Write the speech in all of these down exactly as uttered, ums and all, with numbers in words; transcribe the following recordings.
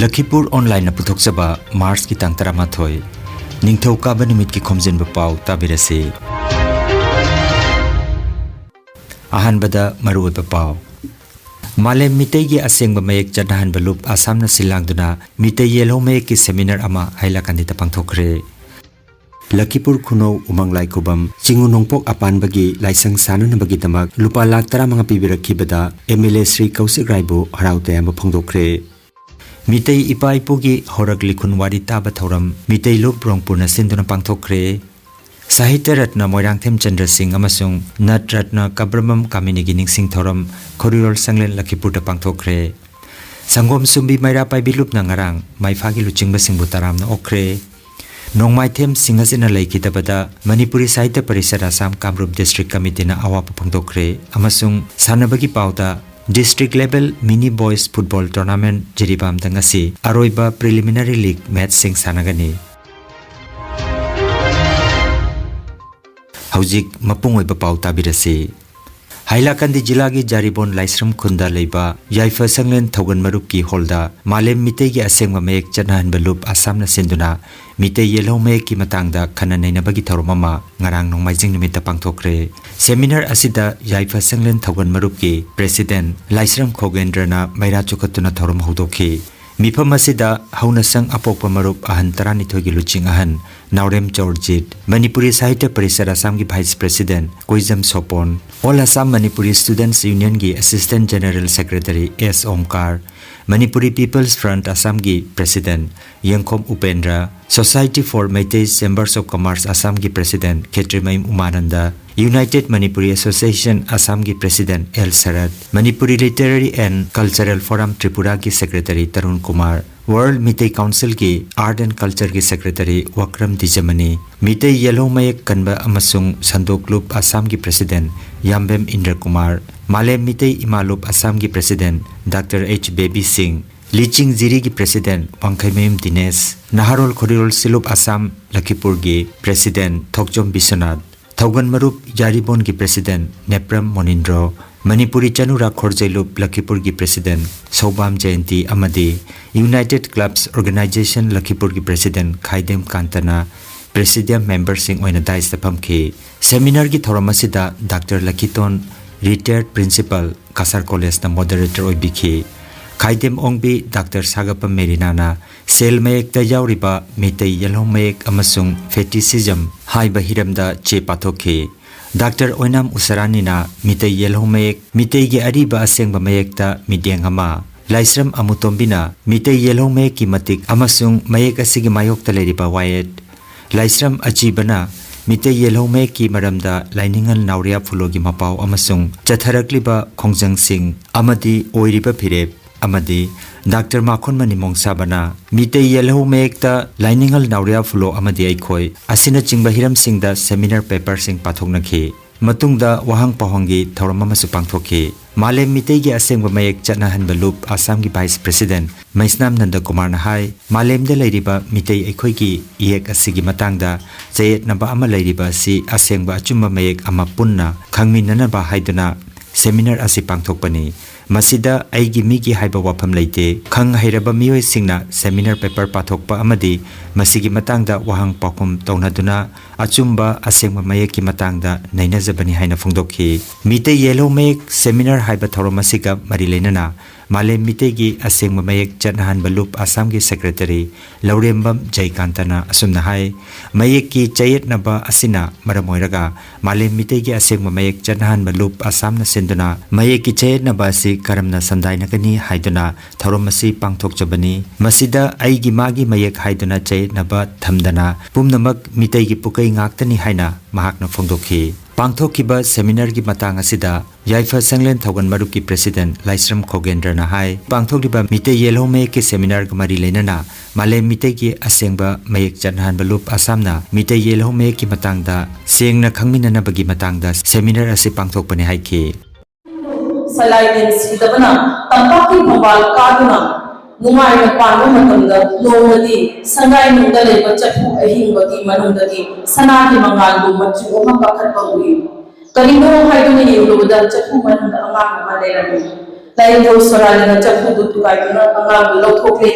ꯂꯈꯤꯄꯨꯔ ꯑꯣꯟꯂꯥꯏꯟꯅ ꯄꯨꯊꯣꯛꯆꯕ ꯃꯥꯔꯆꯀꯤ ꯇꯥꯡ ꯇꯔꯥꯃꯥꯊꯣꯏ, ꯅꯤꯡꯊꯧꯀꯥꯕ ꯅꯨꯃꯤꯠꯀꯤ ꯈꯣꯝꯖꯤꯟꯕ ꯄꯥꯎ ꯇꯥꯕꯤꯔꯁꯤ꯫ ꯑꯍꯥꯟꯕꯗ ꯃꯔꯨꯑꯣꯏꯕ ꯄꯥꯎ꯫ ꯃꯥꯂꯦꯝ ꯃꯤꯇꯩꯒꯤ ꯑꯁꯦꯡꯕ ꯃꯌꯦꯛ ꯆꯠꯅꯍꯟꯕ ꯂꯨꯞ ꯑꯁꯥꯝꯅ ꯁꯤꯜ ꯂꯥꯡꯗꯨꯅ ꯃꯤꯇꯩ ꯌꯦꯜꯍꯧ ꯃꯌꯦꯛꯀꯤ ꯁꯦꯃꯤꯅꯥꯔ ꯑꯃ ꯍꯥꯏꯂꯥꯀꯥꯟꯗꯤꯗ ꯄꯥꯡꯊꯣꯛꯈ꯭ꯔꯦ꯫ ꯂꯈꯤꯄꯨꯔ ꯈꯨꯅꯧ ꯎꯃꯪ ꯂꯥꯏ ꯈꯨꯕꯝ ꯆꯤꯡꯉꯨ ꯅꯣꯡꯄꯣꯛ ꯑꯄꯥꯟꯕꯒꯤ ꯂꯥꯏꯁꯪ ꯁꯥꯅꯅꯕꯒꯤꯗꯃꯛ ꯂꯨꯄꯥ ꯂꯥꯈ ꯇꯔꯥꯃꯉꯥ ꯄꯤꯕꯤꯔꯛꯈꯤꯕꯗ ꯑꯦꯝ ꯑꯦꯜ ꯑꯦ ꯁ꯭ꯔꯤ ꯀꯧꯁꯤꯛ ꯔꯥꯏꯕꯨ ꯍꯔꯥꯎ ꯇꯌꯥꯝꯕ ꯐꯣꯡꯗꯣꯛꯈ꯭ꯔꯦ꯫ ꯃꯤꯇꯩ ꯏꯄꯥ ꯏꯄꯨꯒꯤ ꯍꯧꯔꯛ ꯂꯤꯈꯨꯟ ꯋꯥꯔꯤ ꯇꯥꯕ ꯊꯧꯔꯝ ꯃꯤꯇꯩ ꯂꯨꯞ ꯔꯣꯡꯄꯨꯔꯅ ꯁꯤꯟꯗꯨꯅ ꯄꯥꯡꯊꯣꯛꯈ꯭ꯔꯦ꯫ ꯁꯥꯍꯤꯇ꯭ꯌ ꯔꯠꯅ ꯃꯣꯏꯔꯥꯡꯊꯦꯝ ꯆꯟꯗ꯭ꯔ ꯁꯤꯡ ꯑꯃꯁꯨꯡ ꯅꯠ ꯔꯠꯅ ꯀꯕ꯭ꯔꯃꯝ ꯀꯥꯃꯤꯅꯤꯒꯤ ꯅꯤꯡꯁꯤꯡ ꯊꯧꯔꯝ ꯈꯣꯔꯤꯔꯣꯜ ꯁꯪꯂꯦꯟ ꯂꯈꯤꯄꯨꯔꯗ ꯄꯥꯡꯊꯣꯛꯈ꯭ꯔꯦ꯫ ꯁꯪꯒꯣꯝ ꯁꯨꯝꯕꯤ ꯃꯩꯔꯥ ꯄꯥꯏꯕꯤ ꯂꯨꯞꯅ ꯉꯔꯥꯡ ꯃꯥꯏꯐꯥꯒꯤ ꯂꯨꯆꯤꯡꯕꯁꯤꯡꯕꯨ ꯇꯔꯥꯝꯅ ꯑꯣꯛꯈ꯭ꯔꯦ꯫ ꯅꯣꯡꯃꯥꯏꯊꯦꯝ ꯁꯤꯡ ꯑꯁꯤꯅ ꯂꯩꯈꯤꯗꯕꯗ ꯃꯅꯤꯄꯨꯔꯤ ꯁꯥꯍꯤꯇ꯭ꯌ ꯄꯔꯤꯁꯠ ꯑꯁꯥꯝ ꯀꯥꯃꯔꯨꯞ ꯗꯤꯁꯇ꯭ꯔꯤꯛ ꯀꯃꯤꯇꯤꯅ ꯑꯋꯥꯕ ꯐꯣꯡꯗꯣꯛꯈ꯭ꯔꯦ ꯑꯃꯁꯨꯡ ꯁꯥꯟꯅꯕꯒꯤ ꯄꯥꯎꯗ ꯗꯤꯁꯇ꯭ꯔꯤꯛ ꯂꯦꯚꯦꯜ ꯃꯤꯅꯤ ꯕꯣꯏꯁ ꯐꯨꯠꯕꯣꯜ ꯇꯣꯔꯅꯥꯃꯦꯟꯠ ꯖꯤꯔꯤꯕꯥꯝꯗ ꯉꯁꯤ ꯑꯔꯣꯏꯕ ꯄ꯭ꯔꯤꯂꯤꯃꯤꯅꯔꯤ ꯂꯤꯒ ꯃꯦꯆꯁꯤꯡ ꯁꯥꯟꯅꯒꯅꯤ꯫ ꯍꯧꯖꯤꯛ ꯃꯄꯨꯡ ꯑꯣꯏꯕ ꯄꯥꯎ ꯇꯥꯕꯤꯔꯁꯤ꯫ ꯍꯥꯏꯂꯥꯀꯟꯗꯤ ꯖꯤꯂꯥꯒꯤ ꯖꯥꯔꯤꯕꯣꯟ ꯂꯥꯏꯁ꯭ꯔꯝ ꯈꯨꯟꯗ ꯂꯩꯕ ꯌꯥꯏꯐ ꯁꯪꯂꯦꯟ ꯊꯧꯒꯜ ꯃꯔꯨꯞꯀꯤ ꯍꯣꯜꯗ ꯃꯥꯂꯦꯝ ꯃꯤꯇꯩꯒꯤ ꯑꯁꯦꯡꯕ ꯃꯌꯦꯛ ꯆꯠꯅꯍꯟꯕ ꯂꯨꯞ ꯑꯁꯥꯝꯅ ꯁꯤꯟꯗꯨꯅ ꯃꯤꯇꯩ ꯌꯦꯜꯍꯧ ꯃꯌꯦꯛꯀꯤ ꯃꯇꯥꯡꯗ ꯈꯟꯅ ꯅꯩꯅꯕꯒꯤ ꯊꯧꯔꯝ ꯑꯃ ꯉꯔꯥꯡ ꯅꯣꯡꯃꯥꯏꯖꯤꯡ ꯅꯨꯃꯤꯠꯇ ꯄꯥꯡꯊꯣꯛꯈ꯭ꯔꯦ꯫ ꯁꯦꯃꯤꯅꯥꯔ ꯑꯁꯤꯗ ꯌꯥꯏꯐ ꯁꯪꯂꯦꯟ ꯊꯧꯒꯜ ꯃꯔꯨꯞꯀꯤ ꯄ꯭ꯔꯦꯁꯤꯗꯦꯟꯠ ꯂꯥꯏꯁ꯭ꯔꯝ ꯈꯣꯒꯦꯟꯗ꯭ꯔꯅ ꯃꯩꯔꯥ ꯆꯨꯈꯠꯇꯨꯅ ꯊꯧꯔꯝ ꯍꯧꯗꯣꯛꯈꯤ꯫ ꯃꯤꯐꯝ ꯑꯁꯤꯗ ꯍꯧꯅꯁꯪ ꯑꯄꯣꯛꯄ ꯃꯔꯨꯞ ꯑꯍꯟ ꯇꯔꯥꯅꯤꯊꯣꯏꯒꯤ ꯂꯨꯆꯤꯡ ꯑꯍꯟ ꯅꯥꯎꯔꯦꯝ ꯆꯧꯔꯖꯤꯠ, ꯃꯅꯤꯄꯨꯔꯤ ꯁꯥꯍꯤꯇ꯭ꯌ ꯄꯔꯤꯁꯠ ꯑꯁꯥꯝꯒꯤ vice president Koijam Sopon, all Assam Manipuri students ꯌꯨꯅꯤꯌꯟꯒꯤ assistant general secretary S Omkar, Manipuri peoples front ꯑꯁꯥꯝꯒꯤ president Yengkhom Upendra, society for Meitei chambers of commerce ꯑꯁꯥꯝꯒꯤ president Khetrimayum Umananda, united Manipuri association ꯑꯁꯥꯝꯒꯤ president L Sarat, Manipuri literary and cultural forum ꯇ꯭ꯔꯤꯄꯨꯔꯥꯒꯤ ꯁꯦꯀ꯭ꯔꯦꯇꯔꯤ ꯇꯔꯨꯟ ꯀꯨꯃꯥꯔ, ꯋꯥꯔꯜꯗ ꯃꯤꯇꯩ ꯀꯥꯎꯟꯁꯤꯜꯒꯤ ꯑꯥꯔꯠ ꯑꯦꯟꯗ ꯀꯜꯆꯔꯒꯤ ꯁꯦꯀ꯭ꯔꯦꯇꯔꯤ ꯋꯥꯀ꯭ꯔꯝ ꯗꯤꯖꯃꯅꯤ, ꯃꯤꯇꯩ ꯌꯦꯜꯍꯧ ꯃꯌꯦꯛ ꯀꯟꯕ ꯑꯃꯁꯨꯡ ꯁꯟꯗꯣꯛ ꯂꯨꯞ ꯑꯁꯥꯝꯒꯤ ꯄ꯭ꯔꯦꯁꯤꯗꯦꯟꯠ ꯌꯥꯝꯕꯦꯝ ꯏꯟꯗ꯭ꯔ ꯀꯨꯃꯥꯔ, ꯃꯥꯂꯦꯝ ꯃꯤꯇꯩ ꯏꯃꯥ ꯂꯨꯞ ꯑꯁꯥꯝꯒꯤ ꯄ꯭ꯔꯦꯁꯤꯗꯦꯟꯠ ꯗꯥꯛꯇꯔ ꯑꯩꯆ ꯕꯦꯕꯤ ꯁꯤꯡ, ꯂꯤꯆꯤꯡ ꯖꯤꯔꯤꯒꯤ ꯄ꯭ꯔꯦꯁꯤꯗꯦꯟꯠ ꯋꯥꯡꯈꯩꯃꯌꯨꯝ ꯗꯤꯅꯦꯁ, ꯅꯍꯥꯔꯣꯜ ꯈꯣꯔꯤꯔꯣꯜ ꯁꯤꯂꯨꯞ ꯑꯁꯥꯝ ꯂꯈꯤꯄꯨꯔꯒꯤ ꯄ꯭ꯔꯦꯁꯤꯗꯦꯟꯠ ꯊꯣꯛꯆꯣꯝ ꯕꯤꯁ꯭ꯋꯅꯥꯊ, ꯊꯧꯒꯟ ꯃꯔꯨꯞ ꯌꯥꯔꯤꯕꯣꯟꯒꯤ president ꯅꯦꯄ꯭ꯔꯝ ꯃꯣꯅꯤꯟꯗ꯭ꯔꯣ, ꯃꯅꯤꯄꯨꯔꯤ ꯆꯅꯨꯔꯥ ꯈꯣꯔꯖꯩꯂꯨꯞ ꯂꯈꯤꯄꯨꯔꯒꯤ president ꯁꯧꯕꯥꯝ ꯖꯌꯟꯇꯤ ꯑꯃꯗꯤ United Clubs Organization ꯂꯈꯤꯄꯨꯔꯒꯤ president ꯈꯥꯏꯗꯦꯝ ꯀꯥꯟꯇꯅ presidium memberꯁꯤꯡ ꯑꯣꯏꯅ dais ꯐꯝꯈꯤ꯫ Seminarꯒꯤ ꯊꯧꯔꯝ ꯑꯁꯤꯗ Doctor ꯂꯈꯤꯇꯣꯟ, retired principal, Cachar Collegeꯅ moderator ꯑꯣꯏꯕꯤꯈꯤ꯫ ꯈꯥꯏꯗꯦꯝ ꯑꯣꯡꯕꯤ Doctor ꯁꯥꯒꯞꯄ ꯃꯦꯔꯤꯅꯥꯅ ꯁꯦꯜ ꯃꯌꯦꯛꯇ ꯌꯥꯎꯔꯤꯕ ꯃꯤꯇꯩ ꯌꯦꯜꯍꯧ ꯃꯌꯦꯛ ꯑꯃꯁꯨꯡ fetichism ꯍꯥꯏꯕ ꯍꯤꯔꯝꯗ ꯆꯦ ꯄꯥꯊꯣꯛꯈꯤ꯫ Doctor ꯑꯣꯏꯅꯥꯝ ꯎꯁꯥꯔꯥꯅꯤꯅ ꯃꯤꯇꯩ ꯌꯦꯜꯍꯧ ꯃꯌꯦꯛ, ꯃꯤꯇꯩꯒꯤ ꯑꯔꯤꯕ ꯑꯁꯦꯡꯕ ꯃꯌꯦꯛꯇ ꯃꯤꯠꯌꯦꯡ ꯑꯃ, ꯂꯥꯏꯁ꯭ꯔꯝ ꯑꯃꯨꯇꯣꯝꯕꯤꯅ ꯃꯤꯇꯩ ꯌꯦꯜꯍꯧ ꯃꯌꯦꯛꯀꯤ ꯃꯇꯤꯛ ꯑꯃꯁꯨꯡ ꯃꯌꯦꯛ ꯑꯁꯤꯒꯤ ꯃꯥꯌꯣꯛꯇ ꯂꯩꯔꯤꯕ ꯋꯥꯌꯦꯠ, ꯂꯥꯏꯁ꯭ꯔꯝ ꯑꯆꯤꯕꯅ ꯃꯤꯇꯩ ꯌꯦꯜꯍꯧ ꯃꯌꯦꯛꯀꯤ ꯃꯔꯝꯗ ꯂꯥꯏꯅꯤꯡꯉꯜ ꯅꯥꯎꯔꯤꯌꯥ ꯐꯨꯂꯣꯒꯤ ꯃꯄꯥꯎ ꯑꯃꯁꯨꯡ ꯆꯠꯊꯔꯛꯂꯤꯕ ꯈꯣꯡꯖꯪꯁꯤꯡ ꯑꯃꯗꯤ ꯑꯣꯏꯔꯤꯕ ꯐꯤꯔꯦꯞ, ꯑꯃꯗꯤ Doctor ꯃꯥꯈꯣꯟꯃꯅꯤ ꯃꯣꯡꯁꯥꯕꯅ ꯃꯤꯇꯩ ꯌꯦꯜꯍꯧ ꯃꯌꯦꯛꯇ ꯂꯥꯏꯅꯤꯡꯉꯜ ꯅꯥꯎꯔꯤꯌꯥ ꯐꯨꯂꯣ ꯑꯃꯗꯤ ꯑꯩꯈꯣꯏ ꯑꯁꯤꯅꯆꯤꯡꯕ ꯍꯤꯔꯝꯁꯤꯡꯗ seminar paperꯁꯤꯡ ꯄꯥꯊꯣꯛꯅꯈꯤ꯫ ꯃꯇꯨꯡꯗ ꯋꯥꯍꯪ ꯄꯥꯎꯍꯪꯒꯤ ꯊꯧꯔꯝ ꯑꯃꯁꯨ ꯄꯥꯡꯊꯣꯛꯈꯤ꯫ ꯃꯥꯂꯦꯝ ꯃꯤꯇꯩꯒꯤ ꯑꯁꯦꯡꯕ ꯃꯌꯦꯛ ꯆꯠꯅꯍꯟꯕ ꯂꯨꯞ ꯑꯁꯥꯝꯒꯤ vice president ꯃꯩꯁꯅꯥꯝ ꯅꯟꯗꯀꯨꯃꯥꯔꯅ ꯍꯥꯏ, ꯃꯥꯂꯦꯝꯗ ꯂꯩꯔꯤꯕ ꯃꯤꯇꯩ ꯑꯩꯈꯣꯏꯒꯤ ꯏꯌꯦꯛ ꯑꯁꯤꯒꯤ ꯃꯇꯥꯡꯗ ꯆꯌꯦꯠꯅꯕ ꯑꯃ ꯂꯩꯔꯤꯕ ꯑꯁꯤ ꯑꯁꯦꯡꯕ ꯑꯆꯨꯝꯕ ꯃꯌꯦꯛ ꯑꯃ ꯄꯨꯟꯅ ꯈꯪꯃꯤꯟꯅꯅꯕ ꯍꯥꯏꯗꯨꯅ seminar ꯑꯁꯤ ꯄꯥꯡꯊꯣꯛꯄꯅꯤ꯫ ꯃꯁꯤꯗ ꯑꯩꯒꯤ ꯃꯤꯒꯤ ꯍꯥꯏꯕ ꯋꯥꯐꯝ ꯂꯩꯇꯦ꯫ ꯈꯪ ꯍꯩꯔꯕ ꯃꯤꯑꯣꯏꯁꯤꯡꯅ seminar paper ꯄꯥꯊꯣꯛꯄ ꯑꯃꯗꯤ ꯃꯁꯤꯒꯤ ꯃꯇꯥꯡꯗ ꯋꯥꯍꯪ ꯄꯥꯎꯈꯨꯝ ꯇꯧꯅꯗꯨꯅ ꯑꯆꯨꯝꯕ ꯑꯁꯦꯡꯕ ꯃꯌꯦꯛꯀꯤ ꯃꯇꯥꯡꯗ ꯅꯩꯅꯖꯕꯅꯤ ꯍꯥꯏꯅ ꯐꯣꯡꯗꯣꯛꯈꯤ꯫ ꯃꯤꯇꯩ ꯌꯦꯜꯍꯧ ꯃꯌꯦꯛ seminar ꯍꯥꯏꯕ ꯊꯧꯔꯝ ꯑꯁꯤꯒ ꯃꯔꯤ ꯂꯩꯅꯅ ꯃꯥꯂꯦꯝ ꯃꯤꯇꯩꯒꯤ ꯑꯁꯦꯡꯕ ꯃꯌꯦꯛ ꯆꯠꯅꯍꯟꯕ ꯂꯨꯞ ꯑꯁꯥꯝꯒꯤ secretary ꯂꯧꯔꯦꯝꯕꯝ ꯖꯌꯀꯥꯟꯇꯅ ꯑꯁꯨꯝꯅ ꯍꯥꯏ, ꯃꯌꯦꯛꯀꯤ ꯆꯌꯦꯠꯅꯕ ꯑꯁꯤꯅ ꯃꯔꯝ ꯑꯣꯏꯔꯒ ꯃꯥꯂꯦꯝ ꯃꯤꯇꯩꯒꯤ ꯑꯁꯦꯡꯕ ꯃꯌꯦꯛ ꯆꯠꯅꯍꯟꯕ ꯂꯨꯞ ꯑꯁꯥꯝꯅ ꯁꯤꯟꯗꯨꯅ ꯃꯌꯦꯛꯀꯤ ꯆꯌꯦꯠꯅꯕ ꯑꯁꯤ ꯀꯔꯝꯅ ꯁꯟꯗꯥꯏꯅꯒꯅꯤ ꯍꯥꯏꯗꯨꯅ ꯊꯧꯔꯝ ꯑꯁꯤ ꯄꯥꯡꯊꯣꯛꯆꯕꯅꯤ꯫ ꯃꯁꯤꯗ ꯑꯩꯒꯤ ꯃꯥꯒꯤ ꯃꯌꯦꯛ ꯍꯥꯏꯗꯨꯅ ꯆꯌꯦꯠꯅꯕ ꯊꯝꯗꯅ ꯄꯨꯝꯅꯃꯛ ꯃꯤꯇꯩꯒꯤ ꯄꯨꯀꯩ ꯉꯥꯛꯇꯅꯤ ꯍꯥꯏꯅ ꯃꯍꯥꯛꯅ ꯐꯣꯡꯗꯣꯛꯈꯤ꯫ ꯄꯥꯡꯊꯣꯛꯈꯤꯕ seminarꯒꯤ ꯃꯇꯥꯡ ꯑꯁꯤꯗ ꯌꯥꯏꯐ ꯁꯪꯂꯦꯟ ꯊꯧꯒꯜ ꯃꯔꯨꯞꯀꯤ president ꯂꯥꯏꯁ꯭ꯔꯝ ꯈꯣꯒꯦꯟꯗ꯭ꯔꯅ ꯍꯥꯏ, ꯄꯥꯡꯊꯣꯛꯂꯤꯕ ꯃꯤꯇꯩ ꯌꯦꯜꯍꯧ ꯃꯌꯦꯛꯀꯤ seminarꯒ ꯃꯔꯤ ꯂꯩꯅꯅ ꯃꯥꯂꯦꯝ ꯃꯤꯇꯩꯒꯤ ꯑꯁꯦꯡꯕ ꯃꯌꯦꯛ ꯆꯠꯅꯍꯟꯕ ꯂꯨꯞ ꯑꯁꯥꯝꯅ ꯃꯤꯇꯩ ꯌꯦꯜꯍꯧ ꯃꯌꯦꯛꯀꯤ ꯃꯇꯥꯡꯗ ꯁꯦꯡꯅ ꯈꯪꯃꯤꯟꯅꯅꯕꯒꯤ ꯃꯇꯥꯡꯗ seminar ꯑꯁꯤ ꯄꯥꯡꯊꯣꯛꯄꯅꯤ ꯍꯥꯏꯈꯤ꯫ ꯁꯂꯥꯏꯂꯦꯟ ꯁꯤꯗꯕꯅ ꯇꯝꯄꯥꯛꯀꯤ ꯐꯝꯕꯥꯜ ꯀꯥꯗꯨꯅ ꯅꯨꯡꯉꯥꯏꯅ ꯄꯥꯟꯕ ꯃꯇꯝꯗ ꯅꯣꯡꯃꯗꯤ ꯁꯪꯒꯥꯏꯅꯨꯡꯗ ꯂꯩꯕ ꯆꯐꯨ ꯑꯍꯤꯡꯕꯒꯤ ꯃꯅꯨꯡꯗꯒꯤ ꯁꯅꯥꯒꯤ ꯃꯉꯥꯜꯕꯨ ꯃꯆꯨ ꯑꯃ ꯀꯥꯈꯠꯄ ꯎꯏ꯫ ꯀꯔꯤꯅꯣ ꯍꯥꯏꯗꯨꯅ ꯌꯦꯡꯂꯨꯕꯗ ꯆꯐꯨ ꯃꯅꯨꯡꯗ ꯑꯉꯥꯡ ꯑꯃ ꯂꯩꯔꯝꯃꯤ꯫ ꯂꯥꯏꯅꯤꯡꯊꯧ ꯁꯣꯔꯥꯂꯤꯅ ꯆꯐꯨꯗꯨ ꯊꯨꯒꯥꯏꯗꯨꯅ ꯑꯉꯥꯡꯗꯨ ꯂꯧꯊꯣꯛꯂꯦ꯫